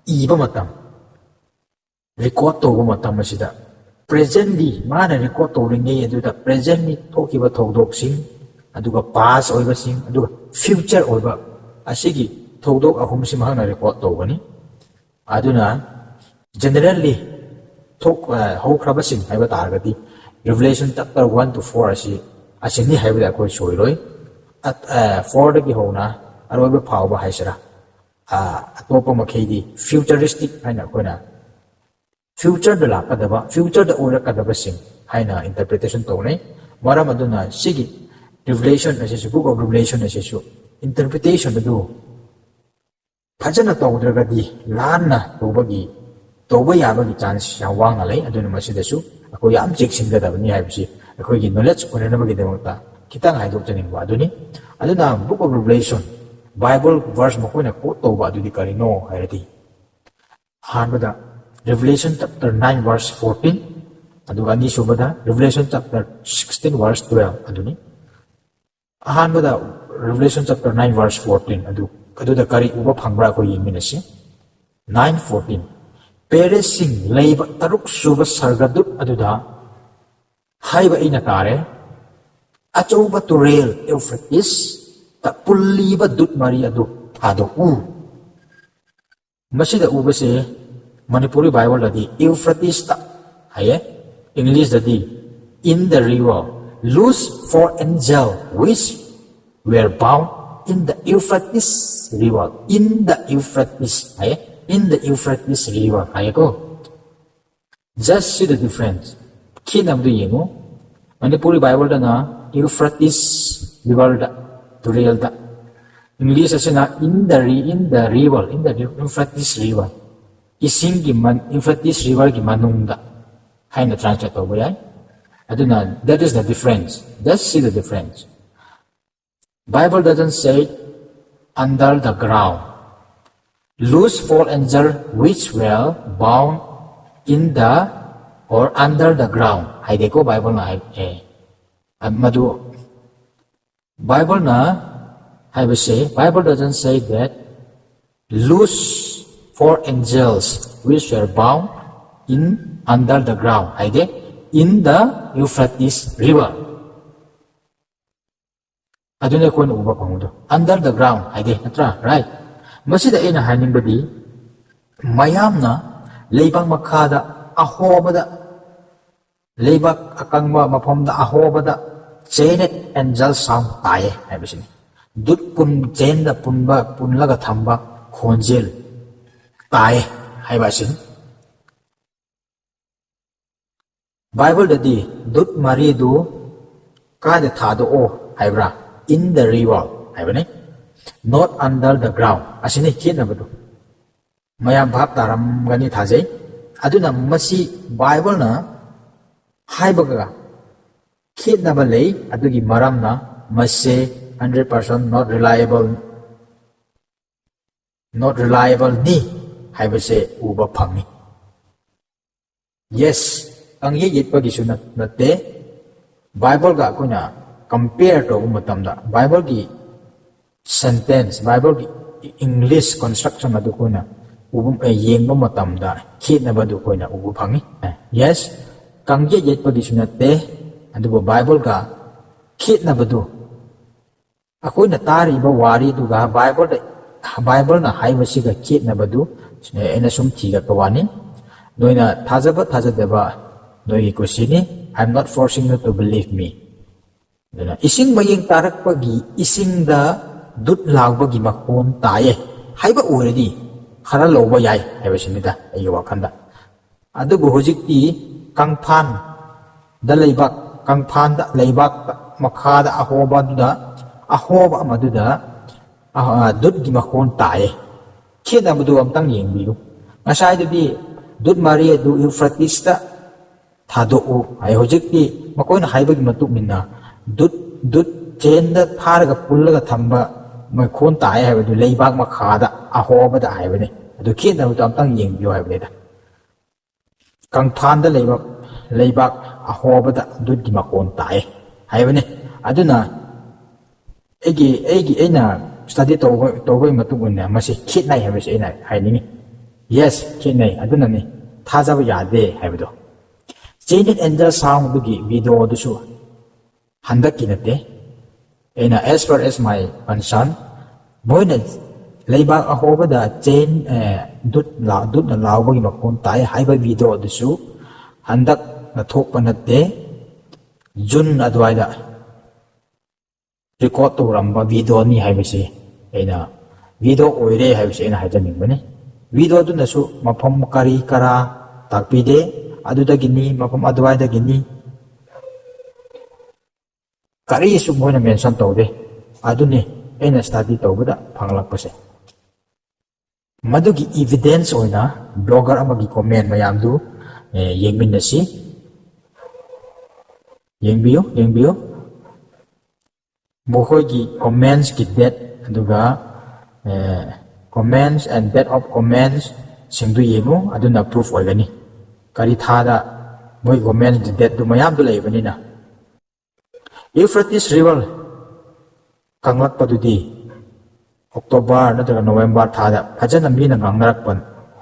ꯏꯕ ꯃꯇꯝ, record ꯇꯧꯕ ꯃꯇꯝ ꯑꯁꯤꯗ presently ꯃꯥꯅ record ꯇꯧꯔꯤꯉꯩ ꯑꯗꯨꯗ presently ꯊꯣꯛꯈꯤꯕ ꯊꯧꯗꯣꯛꯁꯤꯡ, ꯑꯗꯨꯒ past ꯑꯣꯏꯕꯁꯤꯡ, ꯑꯗꯨꯒ future ꯑꯣꯏꯕ ꯑꯁꯤꯒꯤ ꯊꯧꯗꯣꯛ ꯑꯍꯨꯝꯁꯤ ꯃꯍꯥꯛꯅ record ꯇꯧꯒꯅꯤ꯫ ꯑꯗꯨꯅ generally ꯊꯣꯛ ꯑ, ꯍꯧꯈ꯭ꯔꯕꯁꯤꯡ ꯍꯥꯏꯕ ꯇꯥꯔꯒꯗꯤ Revelation chapter one to four ꯑꯁꯤ ꯑꯁꯤꯅꯤ ꯍꯥꯏꯕꯗ ꯑꯩꯈꯣꯏ ꯁꯣꯏꯔꯣꯏ꯫ ꯑꯠ- ꯑ, fourꯗꯒꯤ ꯍꯧꯅ ꯑꯔꯣꯏꯕ ꯐꯥꯎꯕ ꯍꯥꯏꯁꯤꯔꯥ, ꯑ, ꯑꯇꯣꯞꯄ ꯃꯈꯩꯗꯤ futuristic ꯍꯥꯏꯅ ꯑꯩꯈꯣꯏꯅ futureꯗ ꯂꯥꯛꯀꯗꯕ, futureꯗ ꯑꯣꯏꯔꯛꯀꯗꯕꯁꯤꯡ ꯍꯥꯏꯅ interpretation ꯇꯧꯅꯩ꯫ ꯃꯔꯝ ꯑꯗꯨꯅ ꯁꯤꯒꯤ Revelation ꯑꯁꯤꯁꯨ, Book of Revelation ꯑꯁꯤꯁꯨ interpretation ꯑꯗꯨ ꯐꯖꯅ ꯇꯧꯗ꯭ꯔꯒꯗꯤ ꯂꯥꯟꯅ ꯇꯧꯕꯒꯤ, ꯇꯧꯕ ꯌꯥꯕꯒꯤ chance ꯌꯥꯝ ꯋꯥꯡꯅ ꯂꯩ꯫ ꯑꯗꯨꯅ ꯃꯁꯤꯗꯁꯨ ꯑꯩꯈꯣꯏ ꯌꯥꯝ ꯆꯦꯛꯁꯤꯟꯒꯗꯕꯅꯤ ꯍꯥꯏꯕꯁꯤ ꯑꯩꯈꯣꯏꯒꯤ knowledge ꯑꯣꯏꯅꯅꯕꯒꯤꯗꯃꯛꯇ ꯈꯤꯇꯪ ꯍꯥꯏꯗꯣꯛꯆꯅꯤꯡꯕ ꯑꯗꯨꯅꯤ꯫ ꯑꯗꯨꯅ Book of Revelation, Bible verse ꯃꯈꯣꯏꯅ quote ꯇꯧꯕ ꯑꯗꯨꯗꯤ ꯀꯔꯤꯅꯣ ꯍꯥꯏꯔꯗꯤ, ꯑꯍꯥꯟꯕꯗ Revelation chapter nine verse fourteen, ꯑꯗꯨꯒ ꯑꯅꯤꯁꯨꯕꯗ Revelation chapter sixteen verse twelve ꯑꯗꯨꯅꯤ꯫ ꯑꯍꯥꯟꯕꯗ Revelation chapter nine verse fourteen ꯑꯗꯨ, ꯑꯗꯨꯗ ꯀꯔꯤ ꯎꯕ ꯐꯪꯕ꯭ꯔꯥ ꯑꯩꯈꯣꯏ ꯌꯦꯡꯃꯤꯟꯅꯁꯤ꯫ Nine fourteen, ꯄꯦꯔꯦꯁꯁꯤꯡ ꯂꯩꯕ ꯇꯔꯨꯛ ꯁꯨꯕ ꯁꯔꯒꯗꯨꯠ ꯑꯗꯨꯗ ꯍꯥꯏꯕ ꯑꯩꯅ ꯇꯥꯔꯦ, "ꯑꯆꯧꯕ ꯇꯨꯔꯦꯜ ꯏꯎꯐ꯭ꯔꯦꯇꯤꯁꯇ ꯄꯨꯜꯂꯤꯕ ꯗꯨꯠ ꯃꯔꯤ ꯑꯗꯨ ꯊꯥꯗꯣꯛꯎ"꯫ ꯃꯁꯤꯗ ꯎꯕꯁꯦ ꯃꯅꯤꯄꯨꯔꯤ Bibleꯗꯗꯤ ꯏꯎꯐ꯭ꯔꯦꯇꯤꯁꯇ ꯍꯥꯏꯌꯦ, Englishꯗꯗꯤ "In the river, loose four angel which were bound in the Euphrates river", "In the Euphrates" ꯍꯥꯏꯌꯦ, "In the Euphrates river" ꯍꯥꯏꯌꯦꯀꯣ꯫ Just see the difference. ꯈꯦꯠꯅꯕꯗꯨ ꯌꯦꯡꯉꯨ꯫ ꯃꯅꯤꯄꯨꯔꯤ Bibleꯗꯅ Euphrates riverꯗ, ꯇꯨꯔꯦꯜꯗ꯫ English ꯑꯁꯤꯅ "In the ri-, in the river, in the Euphrates river", ꯏꯁꯤꯡꯒꯤ ꯃꯟ-, Euphrates riverꯒꯤ ꯃꯅꯨꯡꯗ ꯍꯥꯏꯅ translate ꯇꯧꯕ ꯌꯥꯏ꯫ ꯑꯗꯨꯅ that is the difference. Just see the difference. Bible doesn't say "under the ground". "Loose four angel which were bound in the or under the ground" ꯍꯥꯏꯗꯦꯀꯣ Bibleꯅ ꯍꯥꯏ-, ꯑꯦ, ꯑ-, ꯃꯗꯨ Bibleꯅ ꯍꯥꯏꯕꯁꯦ, Bible doesn't say that "Loose four angels which were bound in under the ground ꯍꯥꯏꯗꯦ, in the Euphrates River꯫ ꯑꯗꯨꯅ ꯑꯩꯈꯣꯏꯅ ꯎꯕ ꯐꯪꯕꯗꯣ, under the ground ꯍꯥꯏꯗꯦ, ꯅꯠꯇ꯭ꯔꯥ? Right? ꯃꯁꯤꯗ ꯑꯩꯅ ꯍꯥꯏꯅꯤꯡꯕꯗꯤ, ꯃꯌꯥꯝꯅ ꯂꯩꯕꯥꯛ ꯃꯈꯥꯗ ꯑꯍꯣꯕꯗ, ꯂꯩꯕꯥꯛ ꯑꯀꯪꯕ ꯃꯐꯝꯗ ꯑꯍꯣꯕꯗ chained angel sound ꯇꯥꯏꯌꯦ ꯍꯥꯏꯕꯁꯤꯅꯤ꯫ ꯗꯨꯠ ꯄꯨꯟ, ꯆꯦꯟꯗ ꯄꯨꯟꯕ, ꯄꯨꯜꯂꯒ ꯊꯝꯕ ꯈꯣꯟꯖꯦꯜ ꯇꯥꯏꯌꯦ ꯍꯥꯏꯕ ꯑꯁꯤꯅꯤ꯫ ꯕꯥꯏꯕꯜꯗꯗꯤ ꯗꯨꯠ ꯃꯔꯤꯗꯨ ꯀꯥꯏꯗ ꯊꯥꯗꯣꯛꯑꯣ ꯍꯥꯏꯕ꯭ꯔꯥ? In the river ꯍꯥꯏꯕꯅꯤ, not under the ground꯫ ꯑꯁꯤꯅꯤ ꯈꯦꯠꯅꯕꯗꯨ꯫ ꯃꯌꯥꯝ ꯚꯥꯞ ꯇꯥꯔꯝꯒꯅꯤ ꯊꯥꯖꯩ꯫ ꯑꯗꯨꯅ ꯃꯁꯤ ꯕꯥꯏꯕꯜꯅ ꯍꯥꯏꯕꯒ ꯈꯦꯠꯅꯕ ꯂꯩ꯫ ꯑꯗꯨꯒꯤ ꯃꯔꯝꯅ ꯃꯁꯦ hundred percent not reliable, not reliable ꯅꯤ ꯍꯥꯏꯕꯁꯦ ꯎꯕ ꯐꯪꯉꯤ꯫ Yes, ꯀꯪꯌꯦꯠ ꯌꯦꯠꯄꯒꯤꯁꯨ ꯅꯠ-, ꯅꯠꯇꯦ꯫ ꯕꯥꯏꯕꯜꯒ ꯑꯩꯈꯣꯏꯅ compare ꯇꯧꯕ ꯃꯇꯝꯗ, ꯕꯥꯏꯕꯜꯒꯤ sentence, ꯕꯥꯏꯕꯜꯒꯤ English construction ꯑꯗꯨ ꯑꯩꯈꯣꯏꯅ ꯎꯕ, ꯑꯦ, ꯌꯦꯡꯕ ꯃꯇꯝꯗ ꯈꯦꯠꯅꯕꯗꯨ ꯑꯩꯈꯣꯏꯅ ꯎꯕ ꯐꯪꯉꯤ꯫ Yes, ꯀꯪꯌꯦꯠ ꯌꯦꯠꯄꯒꯤꯁꯨ ꯅꯠꯇꯦ, ꯑꯗꯨꯕꯨ ꯕꯥꯏꯕꯜꯒ ꯈꯦꯠꯅꯕꯗꯨ, ꯑꯩꯈꯣꯏꯅ ꯇꯥꯔꯤꯕ ꯋꯥꯔꯤꯗꯨꯒ ꯕꯥꯏꯕꯜꯗ, ꯕꯥꯏꯕꯜꯅ ꯍꯥꯏꯕꯁꯤꯒ ꯈꯦꯠꯅꯕꯗꯨ ꯑꯩꯅ ꯁꯨꯝ ꯊꯤꯒꯠꯄ ꯋꯥꯅꯤ꯫ ꯅꯣꯏꯅ ꯊꯥꯖꯕ ꯊꯥꯖꯗꯕ ꯅꯣꯏꯒꯤ ꯀꯨꯁꯤꯅꯤ꯫ I am not forcing you to believe me꯫ ꯑꯗꯨꯅ ꯏꯁꯤꯡ ꯃꯌꯦꯡ ꯇꯥꯔꯛꯄꯒꯤ ꯏꯁꯤꯡꯗ ꯗꯨꯠ ꯂꯥꯎꯕꯒꯤ ꯃꯈꯣꯟ ꯇꯥꯏꯌꯦ ꯍꯥꯏꯕ ꯑꯣꯏꯔꯗꯤ ꯈꯔ ꯂꯧꯕ ꯌꯥꯏ ꯍꯥꯏꯕꯁꯤꯅꯤꯗ ꯑꯩꯒꯤ ꯋꯥꯈꯜꯗ꯫ ꯑꯗꯨꯕꯨ ꯍꯧꯖꯤꯛꯇꯤ ꯀꯪꯐꯥꯟꯗ ꯂꯩꯕꯥꯛ, ꯀꯪꯐꯥꯟꯗ ꯂꯩꯕꯥꯛ ꯃꯈꯥꯗ ꯑꯍꯣꯕꯗꯨꯗ, ꯑꯍꯣꯕ ꯑꯃꯗꯨꯗ, ꯑ, ꯗꯨꯠꯀꯤ ꯃꯈꯣꯟ ꯇꯥꯏꯌꯦ꯫ ꯈꯦꯠꯅꯕꯗꯨ ꯑꯝꯇꯪ ꯌꯦꯡꯕꯤꯌꯨ꯫ ꯉꯁꯥꯏꯗꯨꯗꯤ ꯗꯨꯠ ꯃꯔꯤ ꯑꯗꯨ ꯏꯎꯐ꯭ꯔꯥꯇꯤꯁꯇ ꯊꯥꯗꯣꯛꯎ ꯍꯥꯏ꯫ ꯍꯧꯖꯤꯛꯇꯤ ꯃꯈꯣꯏꯅ ꯍꯥꯏꯕꯒꯤ ꯃꯇꯨꯡ ꯏꯟꯅ ꯗꯨꯠ, ꯗꯨꯠ ꯆꯦꯟꯗ ꯐꯥꯔꯒ ꯄꯨꯜꯂꯒ ꯊꯝꯕ ꯃꯈꯣꯟ ꯇꯥꯏ ꯍꯥꯏꯕꯗꯨ ꯂꯩꯕꯥꯛ ꯃꯈꯥꯗ ꯑꯍꯣꯕꯗ ꯍꯥꯏꯕꯅꯤ꯫ ꯑꯗꯨ ꯈꯦꯠꯅꯕꯗꯣ ꯑꯝꯇꯪ ꯌꯦꯡꯕꯤꯌꯨ ꯍꯥꯏꯕꯅꯤꯗ꯫ ꯀꯪꯐꯥꯟꯗ ꯂꯩꯕ ꯂꯩꯕꯥꯛ ꯑꯍꯣꯕꯗ ꯗꯨꯠꯀꯤ ꯃꯈꯣꯟ ꯇꯥꯏ ꯍꯥꯏꯕꯅꯤ꯫ ꯑꯗꯨꯅ ꯑꯩꯒꯤ, ꯑꯩꯒꯤ, ꯑꯩꯅ study ꯇꯧꯕ, ꯇꯧꯕꯒꯤ ꯃꯇꯨꯡ ꯏꯟꯅ ꯃꯁꯤ ꯈꯦꯠꯅꯩ ꯍꯥꯏꯕꯁꯤ ꯑꯩꯅ ꯍꯥꯏꯅꯤꯡꯉꯤ꯫ Yes, ꯈꯦꯠꯅꯩ꯫ ꯑꯗꯨꯅꯅꯤ ꯊꯥꯖꯕ ꯌꯥꯗꯦ ꯍꯥꯏꯕꯗꯣ꯫ Chained Angel Sound ꯑꯗꯨꯒꯤ video ꯑꯗꯨꯁꯨ ꯍꯟꯗꯛꯀꯤ ꯅꯠꯇꯦ꯫ ꯑꯩꯅ, as far as my concern, ꯃꯣꯏꯅ ꯂꯩꯕꯥꯛ ꯑꯍꯣꯕꯗ ꯆꯦꯟ, ꯑꯦ, ꯗꯨꯠ ꯂꯥ-, ꯗꯨꯠꯅ ꯂꯥꯎꯕꯒꯤ ꯃꯈꯣꯟ ꯇꯥꯏ ꯍꯥꯏꯕ video ꯑꯗꯨꯁꯨ ꯍꯟꯗꯛꯅ ꯊꯣꯛꯄ ꯅꯠꯇꯦ꯫ June ꯑꯗꯨꯋꯥꯏꯗ record ꯇꯧꯔꯝꯕ videoꯅꯤ ꯍꯥꯏꯕꯁꯤ ꯑꯩꯅ, video ꯑꯣꯏꯔꯦ ꯍꯥꯏꯕꯁꯤ ꯑꯩꯅ ꯍꯥꯏꯖꯅꯤꯡꯕꯅꯤ꯫ Videoꯗꯨꯅꯁꯨ ꯃꯐꯝ ꯀꯔꯤ ꯀꯔꯥ ꯇꯥꯛꯄꯤꯗꯦ, ꯑꯗꯨꯗꯒꯤꯅꯤ, ꯃꯐꯝ ꯑꯗꯨꯋꯥꯏꯗꯒꯤꯅꯤ, ꯀꯔꯤꯁꯨ ꯃꯣꯏꯅ mention ꯇꯧꯗꯦ꯫ ꯑꯗꯨꯅꯤ ꯑꯩꯅ study ꯇꯧꯕꯗ ꯐꯪꯂꯛꯄꯁꯦ꯫ ꯃꯗꯨꯒꯤ evidence ꯑꯣꯏꯅ blogger ꯑꯃꯒꯤ comment ꯃꯌꯥꯝꯗꯨ, ꯑꯦ, ꯌꯦꯡꯃꯤꯟꯅꯁꯤ꯫ ꯌꯦꯡꯕꯤꯌꯨ, ꯌꯦꯡꯕꯤꯌꯨ꯫ ꯃꯈꯣꯏꯒꯤ commentsꯀꯤ date, ꯑꯗꯨꯒ, ꯑꯦ, comments and date of commentsꯁꯤꯡꯗꯨ ꯌꯦꯡꯉꯨ, ꯑꯗꯨꯅ proof ꯑꯣꯏꯒꯅꯤ꯫ ꯀꯔꯤ ꯊꯥꯗ ꯃꯣꯏ commentsꯀꯤ dateꯗꯨ ꯃꯌꯥꯝꯗꯨ ꯂꯩꯕꯅꯤꯅ꯫ Euphrates River ꯀꯪꯂꯛꯄꯗꯨꯗꯤ October ꯅꯠꯇ꯭ꯔꯒ November ꯊꯥꯗ ꯐꯖꯅ ꯃꯤꯅ ꯉꯥꯡꯅꯔꯛꯄ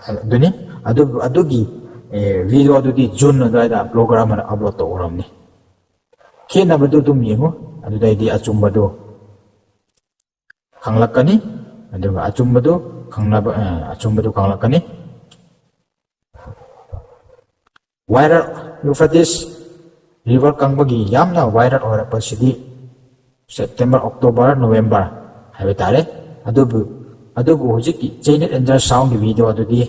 ꯑꯗꯨꯅꯤ꯫ ꯑꯗꯨ, ꯑꯗꯨꯒꯤ, ꯑꯦ, videoꯗꯨꯗꯤ June ꯑꯗꯨꯋꯥꯏꯗ blogger ꯑꯃꯅ upload ꯇꯧꯔꯝꯅꯤ꯫ ꯈꯦꯠꯅꯕꯗꯨ ꯑꯗꯨꯝ ꯌꯦꯡꯉꯨ, ꯑꯗꯨꯗꯩꯗꯤ ꯑꯆꯨꯝꯕꯗꯨ ꯈꯪꯂꯛꯀꯅꯤ꯫ ꯑꯗꯨꯒ ꯑꯆꯨꯝꯕꯗꯨ ꯈꯪꯅꯕ, ꯑ, ꯑꯆꯨꯝꯕꯗꯨ ꯈꯪꯂꯛꯀꯅꯤ꯫ Viral, Euphrates River ꯀꯪꯕꯒꯤ ꯌꯥꯝꯅ viral ꯑꯣꯏꯔꯛꯄꯁꯤꯗꯤ September, October, November ꯍꯥꯏꯕ ꯇꯥꯔꯦ꯫ ꯑꯗꯨꯕꯨ, ꯑꯗꯨꯕꯨ ꯍꯧꯖꯤꯛꯀꯤ Chained Angel Soundꯀꯤ video ꯑꯗꯨꯗꯤ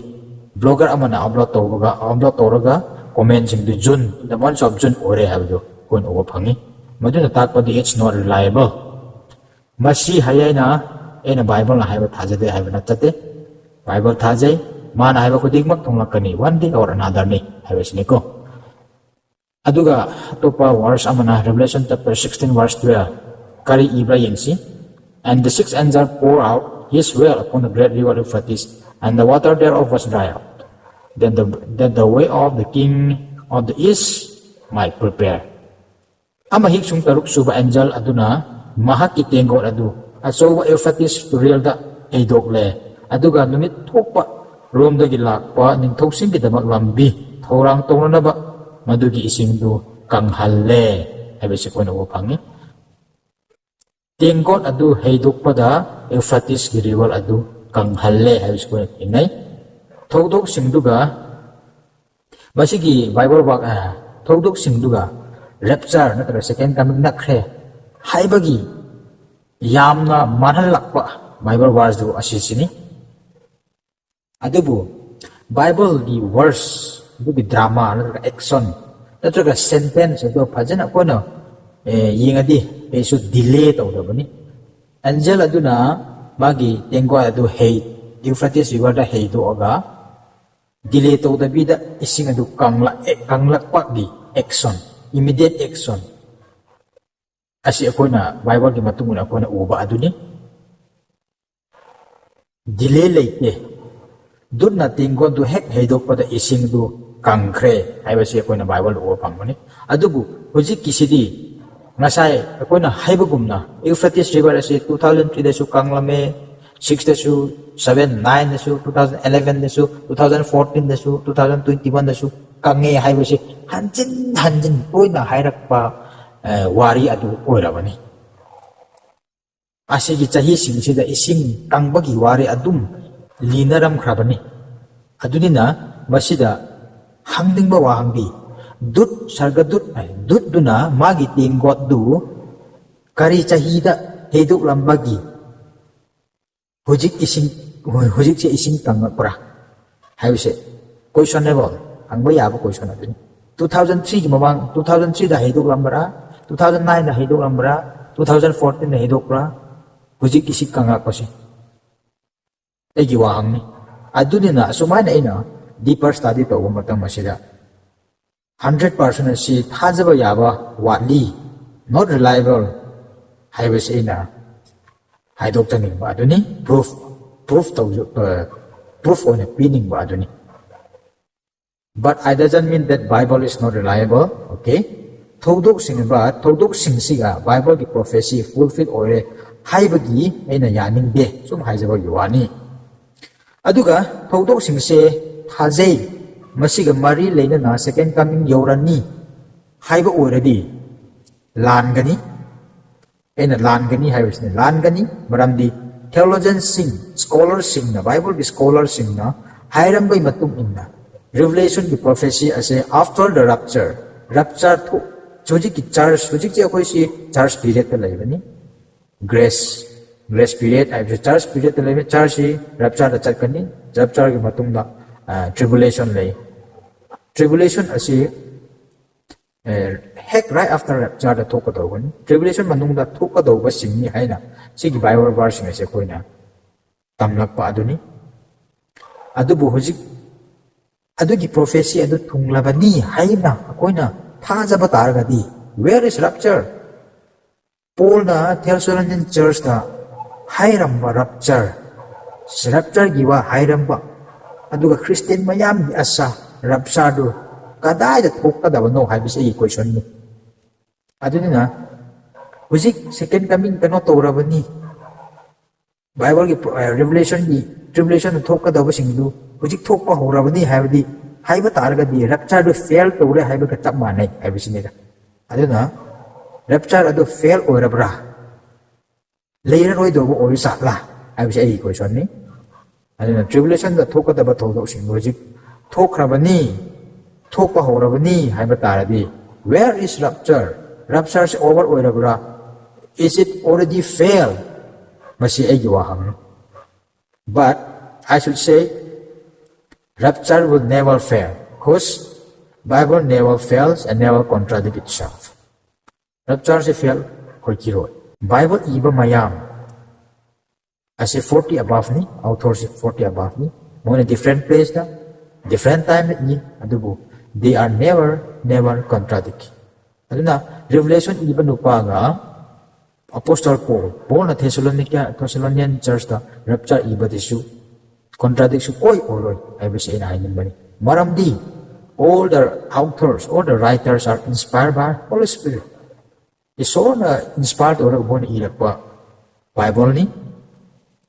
blogger ꯑꯃꯅ upload ꯇꯧꯕꯒ, upload ꯇꯧꯔꯒ commentꯁꯤꯡꯗꯨ June, in the month of June ꯑꯣꯏꯔꯦ ꯍꯥꯏꯕꯗꯨ ꯑꯩꯈꯣꯏꯅ ꯎꯕ ꯐꯪꯉꯤ꯫ ꯃꯗꯨꯅ ꯇꯥꯛꯄꯗꯤ it's not reliable꯫ ꯃꯁꯤ ꯍꯌꯦꯡꯅ ꯑꯩꯅ Bibleꯅ ꯍꯥꯏꯕ ꯊꯥꯖꯗꯦ ꯍꯥꯏꯕ ꯅꯠꯆꯗꯦ꯫ Bible ꯊꯥꯖꯩ, ꯃꯥꯅ ꯍꯥꯏꯕ ꯈꯨꯗꯤꯡꯃꯛ ꯊꯨꯡꯂꯛꯀꯅꯤ, one day or anotherꯅꯤ ꯍꯥꯏꯕꯁꯤꯅꯤꯀꯣ꯫ ꯑꯗꯨꯒ ꯑꯇꯣꯞꯄ verse ꯑꯃꯅ Revelation chapter sixteen verse twelve꯫ ꯀꯔꯤ ꯏꯕ꯭ꯔꯥ ꯌꯦꯡꯁꯤ꯫ "And the sixth angel poured out his vial upon the great river Euphrates, and the water thereof was dried up, that the, that the way of the king of the east might prepare." ꯑꯃ ꯍꯤꯛꯁꯨꯡ ꯇꯔꯨꯛ ꯁꯨꯕ angel ꯑꯗꯨꯅ ꯃꯍꯥꯛꯀꯤ ꯇꯦꯡꯒꯣꯠ ꯑꯗꯨ ꯑꯆꯧꯕ Euphrates ꯇꯨꯔꯦꯜꯗ ꯍꯩꯗꯣꯛꯂꯦ, ꯑꯗꯨꯒ ꯅꯨꯃꯤꯠ ꯊꯣꯛꯄ ꯔꯣꯝꯗꯒꯤ ꯂꯥꯛꯄ ꯅꯤꯡꯊꯧꯁꯤꯡꯒꯤꯗꯃꯛ ꯂꯝꯕꯤ ꯊꯧꯔꯥꯡ ꯇꯧꯅꯅꯕ ꯃꯗꯨꯒꯤ ꯏꯁꯤꯡꯗꯨ ꯀꯪꯍꯜꯂꯦ ꯍꯥꯏꯕꯁꯤ ꯑꯩꯈꯣꯏꯅ ꯎꯕ ꯐꯪꯉꯤ꯫ ꯇꯦꯡꯀꯣꯠ ꯑꯗꯨ ꯍꯩꯗꯣꯛꯄꯗ ꯏꯎꯐ꯭ꯔꯥꯇꯤꯁꯀꯤ ꯔꯤꯚꯔ ꯑꯗꯨ ꯀꯪꯍꯜꯂꯦ ꯍꯥꯏꯕꯁꯤ ꯑꯩꯈꯣꯏꯅ ꯊꯦꯡꯅꯩ꯫ ꯊꯧꯗꯣꯛꯁꯤꯡꯗꯨꯒ ꯃꯁꯤꯒꯤ ꯕꯥꯏꯕꯜ ꯋꯥꯛ, ꯑ, ꯊꯧꯗꯣꯛꯁꯤꯡꯗꯨꯒ ꯔꯦꯞꯆꯔ ꯅꯠꯇ꯭ꯔꯒ ꯁꯦꯀꯦꯟ ꯀꯃꯤꯡ ꯅꯛꯈ꯭ꯔꯦ ꯍꯥꯏꯕꯒꯤ ꯌꯥꯝꯅ ꯃꯥꯟꯍꯜꯂꯛꯄ ꯕꯥꯏꯕꯜ ꯋꯥꯔꯁꯇꯨ ꯑꯁꯤꯁꯤꯅꯤ꯫ ꯑꯗꯨꯕꯨ ꯕꯥꯏꯕꯜꯒꯤ ꯋꯥꯔꯁ ꯑꯗꯨꯒꯤ ꯗ꯭ꯔꯃꯥ ꯅꯠꯇ꯭ꯔꯒ ꯑꯦꯛꯁꯟ ꯅꯠꯇ꯭ꯔꯒ ꯁꯦꯟꯇꯦꯟꯁ ꯑꯗꯨ ꯐꯖꯅ ꯑꯩꯈꯣꯏꯅ, ꯑꯦ, ꯌꯦꯡꯉꯗꯤ ꯀꯩꯁꯨ ꯗꯤꯂꯦ ꯇꯧꯗꯕꯅꯤ꯫ ꯑꯦꯟꯖꯦꯜ ꯑꯗꯨꯅ ꯃꯥꯒꯤ ꯇꯦꯡꯀꯣꯠ ꯑꯗꯨ ꯍꯩ ꯏꯎꯐ꯭ꯔꯥꯇꯤꯁ ꯔꯤꯚꯔꯗ ꯍꯩꯗꯣꯛꯑꯒ ꯗꯤꯂꯦ ꯇꯧꯗꯕꯤꯗ ꯏꯁꯤꯡ ꯑꯗꯨ ꯀꯪꯂꯛꯑꯦ, ꯀꯪꯂꯛꯄꯒꯤ ꯑꯦꯛꯁꯟ, ꯏꯃꯤꯗꯤꯌꯦꯠ ꯑꯦꯛꯁꯟ ꯑꯁꯤ ꯑꯩꯈꯣꯏꯅ ꯕꯥꯏꯕꯜꯒꯤ ꯃꯇꯨꯡ ꯏꯟꯅ ꯑꯩꯈꯣꯏꯅ ꯎꯕ ꯑꯗꯨꯅꯤ꯫ ꯗꯤꯂꯦ ꯂꯩꯇꯦ꯫ ꯗꯨꯠꯅ ꯇꯦꯡꯀꯣꯠꯗꯨ ꯍꯦꯛ ꯍꯩꯗꯣꯛꯄꯗ ꯏꯁꯤꯡꯗꯨ ꯀꯪꯈ꯭ꯔꯦ ꯍꯥꯏꯕꯁꯤ ꯑꯩꯈꯣꯏꯅ ꯕꯥꯏꯕꯜꯗ ꯎꯕ ꯐꯪꯕꯅꯤ꯫ ꯑꯗꯨꯕꯨ ꯍꯧꯖꯤꯛꯀꯤꯁꯤꯗꯤ ꯉꯁꯥꯏ ꯑꯩꯈꯣꯏꯅ ꯍꯥꯏꯕꯒꯨꯝꯅ ꯏꯎꯐ꯭ꯔꯥꯇꯤꯁ ꯔꯤꯚꯔ ꯑꯁꯤ ꯇꯨ ꯊꯥꯎꯖꯟ ꯊ꯭ꯔꯤꯗꯁꯨ ꯀꯪꯂꯝꯃꯦ, ꯁꯤꯛꯁꯇꯁꯨ, ꯁꯚꯦꯟ, ꯅꯥꯏꯟꯗꯁꯨ, ꯇꯨ ꯊꯥꯎꯖꯟ ꯑꯦꯂꯦꯚꯦꯟꯗꯁꯨ, ꯇꯨ ꯊꯥꯎꯖꯟ ꯐꯣꯔꯇꯤꯟꯗꯁꯨ, ꯇꯨ ꯊꯥꯎꯖꯟ ꯇ꯭ꯋꯦꯟꯇꯤ ꯋꯥꯟꯗꯁꯨ ꯀꯪꯉꯦ ꯍꯥꯏꯕꯁꯤ ꯍꯟꯖꯤꯟ ꯍꯟꯖꯤꯟ ꯇꯣꯏꯅ ꯍꯥꯏꯔꯛꯄ, ꯑ, ꯋꯥꯔꯤ ꯑꯗꯨ ꯑꯣꯏꯔꯕꯅꯤ꯫ ꯑꯁꯤꯒꯤ ꯆꯍꯤꯁꯤꯡꯁꯤꯗ ꯏꯁꯤꯡ ꯀꯪꯕꯒꯤ ꯋꯥꯔꯤ ꯑꯗꯨꯝ ꯂꯤꯅꯔꯝꯈ꯭ꯔꯕꯅꯤ꯫ ꯑꯗꯨꯅꯤꯅ ꯃꯁꯤꯗ ꯍꯪꯅꯤꯡꯕ ꯋꯥꯍꯪꯗꯤ, ꯗꯨꯠ, ꯁꯔꯒꯗꯨꯠ, ꯗꯨꯠꯗꯨꯅ ꯃꯥꯒꯤ ꯇꯦꯡꯀꯣꯠꯗꯨ ꯀꯔꯤ ꯆꯍꯤꯗ ꯍꯩꯗꯣꯛꯂꯝꯕꯒꯤ ꯍꯧꯖꯤꯛ ꯏꯁꯤꯡ, ꯍꯧꯖꯤꯛꯁꯦ ꯏꯁꯤꯡ ꯀꯪꯂꯛꯄ꯭ꯔꯥ ꯍꯥꯏꯕꯁꯦ questionable, ꯍꯪꯕ ꯌꯥꯕ question ꯑꯗꯨꯅꯤ꯫ ꯇꯨ ꯊꯥꯎꯖꯟ ꯊ꯭ꯔꯤꯒꯤ ꯃꯃꯥꯡ, ꯇꯨ ꯊꯥꯎꯖꯟ ꯊ꯭ꯔꯤꯗ ꯍꯩꯗꯣꯛꯂꯝꯕ꯭ꯔꯥ, ꯇꯨ ꯊꯥꯎꯖꯟ ꯅꯥꯏꯟꯗ ꯍꯩꯗꯣꯛꯂꯝꯕ꯭ꯔꯥ, ꯇꯨ ꯊꯥꯎꯖꯟ ꯐꯣꯔꯇꯤꯟꯗ ꯍꯩꯗꯣꯛꯄ꯭ꯔꯥ, ꯍꯧꯖꯤꯛ ꯏꯁꯤꯡ ꯀꯪꯂꯛꯄꯁꯦ ꯑꯩꯒꯤ ꯋꯥꯍꯪꯅꯤ꯫ ꯑꯗꯨꯅꯤꯅ ꯑꯁꯨꯃꯥꯏꯅ ꯑꯩꯅ deeper study ꯇꯧꯕ ꯃꯇꯝ ꯑꯁꯤꯗ hundred percent ꯑꯁꯤ ꯊꯥꯖꯕ ꯌꯥꯕ ꯋꯥꯠꯂꯤ, not reliable ꯍꯥꯏꯕꯁꯤ ꯑꯩꯅ ꯍꯥꯏꯗꯣꯛꯆꯅꯤꯡꯕ ꯑꯗꯨꯅꯤ, proof, proof ꯇꯧꯖ-, ꯑ, proof ꯑꯣꯏꯅ ꯄꯤꯅꯤꯡꯕ ꯑꯗꯨꯅꯤ꯫ But I doesn't mean that Bible is not reliable, okay? ꯊꯧꯗꯣꯛꯁꯤꯡ, ꯊꯧꯗꯣꯛꯁꯤꯡꯁꯤꯒ ꯕꯥꯏꯕꯜꯒꯤ prophecy fulfill ꯑꯣꯏꯔꯦ ꯍꯥꯏꯕꯒꯤ ꯑꯩꯅ ꯌꯥꯅꯤꯡꯗꯦ, ꯁꯨꯝ ꯍꯥꯏꯖꯕꯒꯤ ꯋꯥꯅꯤ꯫ ꯑꯗꯨꯒ ꯊꯧꯗꯣꯛꯁꯤꯡꯁꯦ ꯊꯥꯖꯩ, ꯃꯁꯤꯒ ꯃꯔꯤ ꯂꯩꯅꯅ second coming ꯌꯧꯔꯅꯤ ꯍꯥꯏꯕ ꯑꯣꯏꯔꯗꯤ ꯂꯥꯟꯒꯅꯤ꯫ ꯑꯩꯅ ꯂꯥꯟꯒꯅꯤ ꯍꯥꯏꯕꯁꯤꯅ ꯂꯥꯟꯒꯅꯤ, ꯃꯔꯝꯗꯤ theologianꯁꯤꯡ, scholarꯁꯤꯡꯅ, Bibleꯒꯤ scholarꯁꯤꯡꯅ ꯍꯥꯏꯔꯝꯕꯒꯤ ꯃꯇꯨꯡ ꯏꯟꯅ Revelationꯒꯤ prophecy ꯑꯁꯦ after the rapture, rapture ꯊꯣꯛ ꯍꯧꯖꯤꯛꯀꯤ church, ꯍꯧꯖꯤꯛꯁꯦ ꯑꯩꯈꯣꯏꯁꯤ church periodꯇ ꯂꯩꯕꯅꯤ꯫ Grace, grace period ꯍꯥꯏꯕꯁꯤ church periodꯇ ꯂꯩꯕ, churchꯁꯤ raptureꯗ ꯆꯠꯀꯅꯤ, raptureꯒꯤ ꯃꯇꯨꯡꯗ tribulation ꯂꯩ꯫ Tribulation ꯑꯁꯤ ꯍꯦꯛ right after raptureꯗ ꯊꯣꯛꯀꯗꯧꯕꯅꯤ꯫ Tribulation ꯃꯅꯨꯡꯗ ꯊꯣꯛꯀꯗꯧꯕꯁꯤꯡꯅꯤ ꯍꯥꯏꯅ ꯁꯤꯒꯤ Bible verseꯁꯤꯡ ꯑꯁꯤ ꯑꯩꯈꯣꯏꯅ ꯇꯝꯂꯛꯄ ꯑꯗꯨꯅꯤ꯫ ꯑꯗꯨꯕꯨ ꯍꯧꯖꯤꯛ ꯑꯗꯨꯒꯤ prophecy ꯑꯗꯨ ꯊꯨꯡꯂꯕꯅꯤ ꯍꯥꯏꯅ ꯑꯩꯈꯣꯏꯅ ꯊꯥꯖꯕ ꯇꯥꯔꯒꯗꯤ, where is rapture? ꯄꯣꯜꯅ Thessalonian churchꯇ ꯍꯥꯏꯔꯝꯕ rapture, raptureꯒꯤ ꯋꯥ ꯍꯥꯏꯔꯝꯕ, ꯑꯗꯨꯒ Christian ꯃꯌꯥꯝꯒꯤ ꯑꯁꯥ, raptureꯗꯨ ꯀꯗꯥꯏꯗ ꯊꯣꯛꯀꯗꯕꯅꯣ ꯍꯥꯏꯕꯁꯤ ꯑꯩꯒꯤ questionꯅꯤ꯫ ꯑꯗꯨꯅꯤꯅ ꯍꯧꯖꯤꯛ second coming ꯀꯩꯅꯣ ꯇꯧꯔꯕꯅꯤ, Bibleꯒꯤ Revelationꯒꯤ tribulationꯗ ꯊꯣꯛꯀꯗꯕꯁꯤꯡꯗꯨ ꯍꯧꯖꯤꯛ ꯊꯣꯛꯄ ꯍꯧꯔꯕꯅꯤ ꯍꯥꯏꯕꯗꯤ, ꯍꯥꯏꯕ ꯇꯥꯔꯒꯗꯤ raptureꯗꯨ fail ꯇꯧꯔꯦ ꯍꯥꯏꯕꯒ ꯆꯞ ꯃꯥꯟꯅꯩ ꯍꯥꯏꯕꯁꯤꯅꯤꯗ꯫ ꯑꯗꯨꯅ rapture ꯑꯗꯨ fail ꯑꯣꯏꯔꯕ꯭ꯔꯥ, ꯂꯩꯔꯔꯣꯏꯗꯧꯕ ꯑꯣꯏꯕ ꯖꯥꯠꯂꯥ ꯍꯥꯏꯕꯁꯤ ꯑꯩꯒꯤ questionꯅꯤ꯫ ꯑꯗꯨꯅ tribulationꯗ ꯊꯣꯛꯀꯗꯕ ꯊꯧꯗꯣꯛꯁꯤꯡꯗꯨ ꯍꯧꯖꯤꯛ ꯊꯣꯛꯈ꯭ꯔꯕꯅꯤ, ꯊꯣꯛꯄ ꯍꯧꯔꯕꯅꯤ ꯍꯥꯏꯕ ꯇꯥꯔꯗꯤ, where is rapture? Raptureꯁꯤ over ꯑꯣꯏꯔꯕ꯭ꯔꯥ? Is it already fail? ꯃꯁꯤ ꯑꯩꯒꯤ ꯋꯥꯍꯪꯅꯤ꯫ But I should say, rapture will never fail, because Bible never fails and never contradict itself. Raptureꯁꯤ fail ꯑꯣꯏꯈꯤꯔꯣꯏ꯫ Bible ꯏꯕ ꯃꯌꯥꯝ ꯑꯁꯤ forty aboveꯅꯤ, authorꯁꯤ forty aboveꯅꯤ꯫ ꯃꯣꯏꯅ different placeꯇ, different timeꯗ ꯏ, ꯑꯗꯨꯕꯨ they are never, never contradict꯫ ꯑꯗꯨꯅ Revelation ꯏꯕ ꯅꯨꯄꯥꯒ Apostle Paul, ꯄꯣꯜꯅ Thessalonica, Thessalonian churchꯇ rapture ꯏꯕꯗꯁꯨ contradict ꯁꯨꯡꯑꯣꯏ ꯑꯣꯏꯔꯣꯏ ꯍꯥꯏꯕꯁꯤ ꯑꯩꯅ ꯍꯥꯏꯅꯤꯡꯕꯅꯤ꯫ ꯃꯔꯝꯗꯤ all the authors, all the writers are inspired by Holy Spirit. ꯏꯁꯣꯔꯅ inspire ꯇꯧꯔꯒ ꯃꯣꯏꯅ ꯏꯔꯛꯄ Bibleꯅꯤ꯫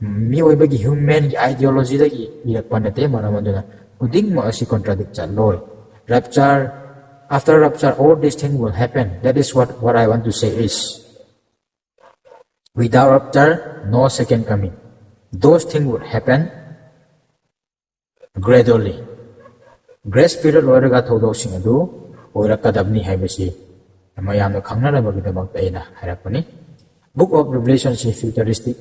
ꯃꯤꯑꯣꯏꯕꯒꯤ human ideology ꯗꯒꯤ ꯏꯔꯛꯄ ꯅꯠꯇꯦ꯫ ꯃꯔꯝ ꯑꯗꯨꯅ ꯈꯨꯗꯤꯡꯃꯛ ꯑꯁꯤ contradict ꯆꯠꯂꯣꯏ꯫ Rapture, after rapture, all these things will happen. That is what, what I want to say is, without rapture, no second coming. Those things will happen gradually. Grace period ꯂꯣꯏꯔꯒ ꯊꯧꯗꯣꯛꯁꯤꯡ ꯑꯗꯨ ꯑꯣꯏꯔꯛꯀꯗꯕꯅꯤ ꯍꯥꯏꯕꯁꯤ ꯃꯌꯥꯝꯅ ꯈꯪꯅꯅꯕꯒꯤꯗꯃꯛꯇ ꯑꯩꯅ ꯍꯥꯏꯔꯛꯄꯅꯤ꯫ Book of Revelation ꯁꯤ futuristic,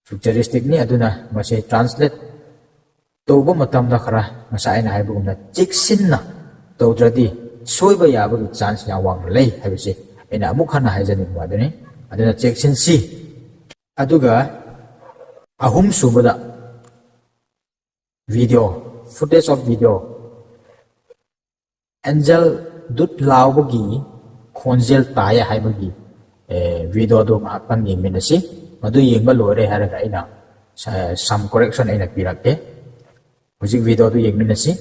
futuristic ꯅꯤ꯫ ꯑꯗꯨꯅ ꯃꯁꯤ translate ꯇꯧꯕ ꯃꯇꯝꯗ ꯈꯔ ꯉꯁꯥꯏ ꯑꯩꯅ ꯍꯥꯏꯕꯒꯨꯝꯅ ꯆꯦꯛꯁꯤꯟꯅ ꯇꯧꯗ꯭ꯔꯗꯤ ꯁꯣꯏꯕ ꯌꯥꯕꯒꯤ chance ꯌꯥꯝ ꯋꯥꯡꯅ ꯂꯩ ꯍꯥꯏꯕꯁꯤ ꯑꯩꯅ ꯑꯃꯨꯛ ꯍꯟꯅ ꯍꯥꯏꯖꯅꯤꯡꯕ ꯑꯗꯨꯅꯤ꯫ ꯑꯗꯨꯅ ꯆꯦꯛꯁꯤꯟꯁꯤ꯫ ꯑꯗꯨꯒ ꯑꯍꯨꯝꯁꯨꯕꯗ video, footage of video, angel ꯗꯨꯠ ꯂꯥꯎꯕꯒꯤ ꯈꯣꯟꯖꯦꯜ ꯇꯥꯏ ꯍꯥꯏꯕꯒꯤ video ꯗꯨ ꯉꯥꯏꯍꯥꯛꯇꯪ ꯌꯦꯡꯃꯤꯟꯅꯁꯤ꯫ ꯃꯗꯨ ꯌꯦꯡꯕ ꯂꯣꯏꯔꯦ ꯍꯥꯏꯔꯒ ꯑꯩꯅ some correction ꯑꯩꯅ ꯄꯤꯔꯛꯀꯦ꯫ ꯍꯧꯖꯤꯛ video ꯗꯨ ꯌꯦꯡꯃꯤꯟꯅꯁꯤ꯫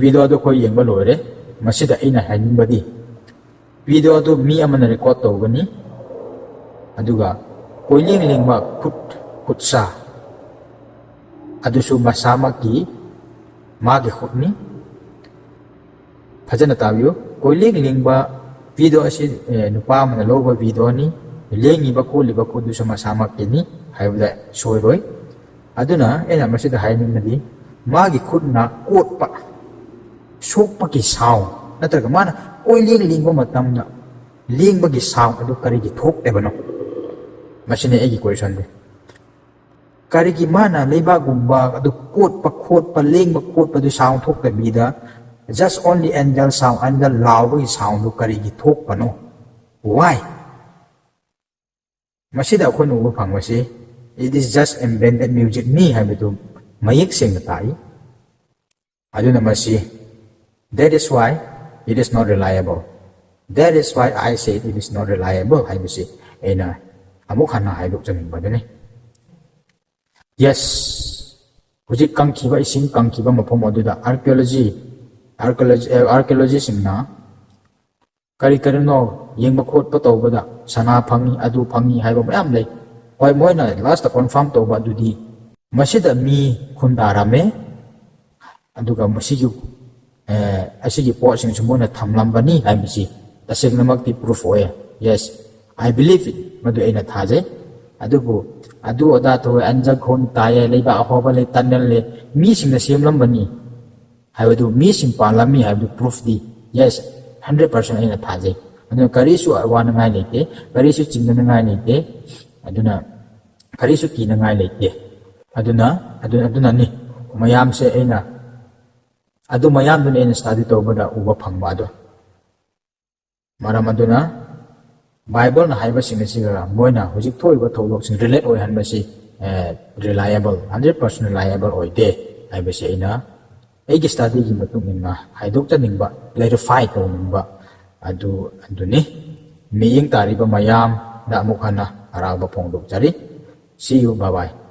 Video ꯑꯗꯨ ꯑꯩꯈꯣꯏ ꯌꯦꯡꯕ ꯂꯣꯏꯔꯦ꯫ ꯃꯁꯤꯗ ꯑꯩꯅ ꯍꯥꯏꯅꯤꯡꯕꯗꯤ, video ꯑꯗꯨ ꯃꯤ ꯑꯃꯅ record ꯇꯧꯒꯅꯤ, ꯑꯗꯨꯒ ꯀꯣꯏꯂꯦꯡ ꯂꯦꯡꯕ ꯈꯨꯠ, ꯈꯨꯠꯁꯥ ꯑꯗꯨꯁꯨ ꯃꯁꯥꯃꯛꯀꯤ ꯃꯥꯒꯤ ꯈꯨꯠꯅꯤ꯫ ꯐꯖꯅ ꯇꯥꯕꯤꯌꯨ꯫ ꯀꯣꯏꯂꯦꯡ ꯂꯦꯡꯕ video ꯑꯁꯤ, ꯑꯦ, ꯅꯨꯄꯥ ꯑꯃꯅ ꯂꯧꯕ video ꯅꯤ꯫ ꯂꯦꯡꯉꯤꯕ ꯈꯣꯠꯂꯤꯕ ꯈꯨꯠꯇꯨꯁꯨ ꯃꯁꯥꯃꯛꯀꯤꯅꯤ ꯍꯥꯏꯕꯗ ꯁꯣꯏꯔꯣꯏ꯫ ꯑꯗꯨꯅ ꯑꯩꯅ ꯃꯁꯤꯗ ꯍꯥꯏꯅꯤꯡꯕꯗꯤ, ꯃꯥꯒꯤ ꯈꯨꯠꯅ ꯀꯣꯠꯄ, ꯁꯣꯛꯄꯒꯤ sound, ꯅꯠꯇ꯭ꯔꯒ ꯃꯥꯅ ꯀꯣꯏꯂꯦꯡ ꯂꯦꯡꯕ ꯃꯇꯝꯗ ꯂꯦꯡꯕꯒꯤ sound ꯑꯗꯨ ꯀꯔꯤꯒꯤ ꯊꯣꯛꯇꯕꯅꯣ? ꯃꯁꯤꯅꯤ ꯑꯩꯒꯤ questionꯗꯤ꯫ ꯀꯔꯤꯒꯤ ꯃꯥꯅ ꯂꯩꯕꯥꯛꯒꯨꯝꯕ ꯑꯗꯨ ꯀꯣꯠꯄ ꯈꯣꯠꯄ, ꯂꯦꯡꯕ ꯈꯣꯠꯄꯗꯨ sound ꯊꯣꯛꯇꯕꯤꯗ, just only angel sound, angel ꯂꯥꯎꯕꯒꯤ soundꯗꯨ ꯀꯔꯤꯒꯤ ꯊꯣꯛꯄꯅꯣ? Why? ꯃꯁꯤꯗ ꯑꯩꯈꯣꯏꯅ ꯎꯕ ꯐꯪꯕꯁꯤ, it is just invented music ꯅꯤ ꯍꯥꯏꯕꯗꯨ ꯃꯌꯦꯛ ꯁꯦꯡꯅ ꯇꯥꯛꯏ꯫ ꯑꯗꯨꯅ ꯃꯁꯤ, that is why it is not reliable, that is why I say it is not reliable ꯍꯥꯏꯕꯁꯤ ꯑꯩꯅ ꯑꯃꯨꯛ ꯍꯟꯅ ꯍꯥꯏꯗꯣꯛꯆꯅꯤꯡꯕꯗꯨꯅꯤ꯫ Yes, ꯍꯧꯖꯤꯛ ꯀꯪꯈꯤꯕ, ꯏꯁꯤꯡ ꯀꯪꯈꯤꯕ ꯃꯐꯝ ꯑꯗꯨꯗ archaeology, archaeology, archaeologistꯁꯤꯡꯅ ꯀꯔꯤ ꯀꯔꯤꯅꯣ ꯌꯦꯡꯕ ꯈꯣꯠꯄ ꯇꯧꯕꯗ ꯁꯅꯥ ꯐꯪꯉꯤ, ꯑꯗꯨ ꯐꯪꯉꯤ ꯍꯥꯏꯕ ꯃꯌꯥꯝ ꯂꯩ꯫ ꯍꯣꯏ, ꯃꯣꯏꯅ lastꯇ confirm ꯇꯧꯕ ꯑꯗꯨꯗꯤ ꯃꯁꯤꯗ ꯃꯤ ꯈꯨꯟꯗꯥꯔꯝꯃꯦ, ꯑꯗꯨꯒ ꯃꯁꯤꯒꯤ, ꯑꯦ, ꯑꯁꯤꯒꯤ ꯄꯣꯠꯁꯤꯡꯁꯨ ꯃꯣꯏꯅ ꯊꯝꯂꯝꯕꯅꯤ ꯍꯥꯏꯕꯁꯤ ꯇꯁꯦꯡꯅꯃꯛꯇꯤ proof ꯑꯣꯏꯌꯦ꯫ Yes, I believe it, ꯃꯗꯨ ꯑꯩꯅ ꯊꯥꯖꯩ꯫ ꯑꯗꯨꯕꯨ ꯑꯗꯨ ꯑꯗꯥ ꯇꯧꯋꯦ, ꯑꯟꯖꯛ ꯈꯣꯟ ꯇꯥꯏꯌꯦ, ꯂꯩꯕꯥꯛ ꯑꯍꯣꯕ ꯂꯩ, tunnel ꯂꯩ, ꯃꯤꯁꯤꯡꯅ ꯁꯦꯝꯂꯝꯕꯅꯤ ꯍꯥꯏꯕꯗꯨ, ꯃꯤꯁꯤꯡ ꯄꯥꯜꯂꯝꯃꯤ ꯍꯥꯏꯕꯗꯨ proofꯗꯤ, yes, hundred percent ꯑꯩꯅ ꯊꯥꯖꯩ꯫ ꯑꯗꯨꯅ ꯀꯔꯤꯁꯨ ꯋꯥꯅꯉꯥꯏ ꯂꯩꯇꯦ, ꯀꯔꯤꯁꯨ ꯆꯤꯡꯅꯅꯉꯥꯏ ꯂꯩꯇꯦ, ꯑꯗꯨꯅ ꯀꯔꯤꯁꯨ ꯀꯤꯅꯉꯥꯏ ꯂꯩꯇꯦ꯫ ꯑꯗꯨꯅ, ꯑꯗꯨ-, ꯑꯗꯨꯅꯅꯤ ꯃꯌꯥꯝꯁꯦ ꯑꯩꯅ, ꯑꯗꯨ ꯃꯌꯥꯝꯗꯨꯅ ꯑꯩꯅ study ꯇꯧꯕꯗ ꯎꯕ ꯐꯪꯕ ꯑꯗꯣ꯫ ꯃꯔꯝ ꯑꯗꯨꯅ Bibleꯅ ꯍꯥꯏꯕꯁꯤꯡ ꯑꯁꯤꯒ ꯃꯣꯏꯅ ꯍꯧꯖꯤꯛ ꯊꯣꯛꯏꯕ ꯊꯧꯗꯣꯛꯁꯤꯡ relate ꯑꯣꯏꯍꯟꯕꯁꯤ, ꯑꯦ, reliable, hundred percent reliable ꯑꯣꯏꯗꯦ ꯍꯥꯏꯕꯁꯤ ꯑꯩꯅ ꯑꯩꯒꯤ studyꯒꯤ ꯃꯇꯨꯡ ꯏꯟꯅ ꯍꯥꯏꯗꯣꯛꯆꯅꯤꯡꯕ, clarify ꯇꯧꯅꯤꯡꯕ ꯑꯗꯨ, ꯑꯗꯨꯅꯤ꯫ ꯃꯤꯠꯌꯦꯡ ꯇꯥꯔꯤꯕ ꯃꯌꯥꯝꯗ ꯑꯃꯨꯛ ꯍꯟꯅ ꯍꯔꯥꯎꯕ ꯐꯣꯡꯗꯣꯛꯆꯔꯤ꯫ See you, bye bye꯫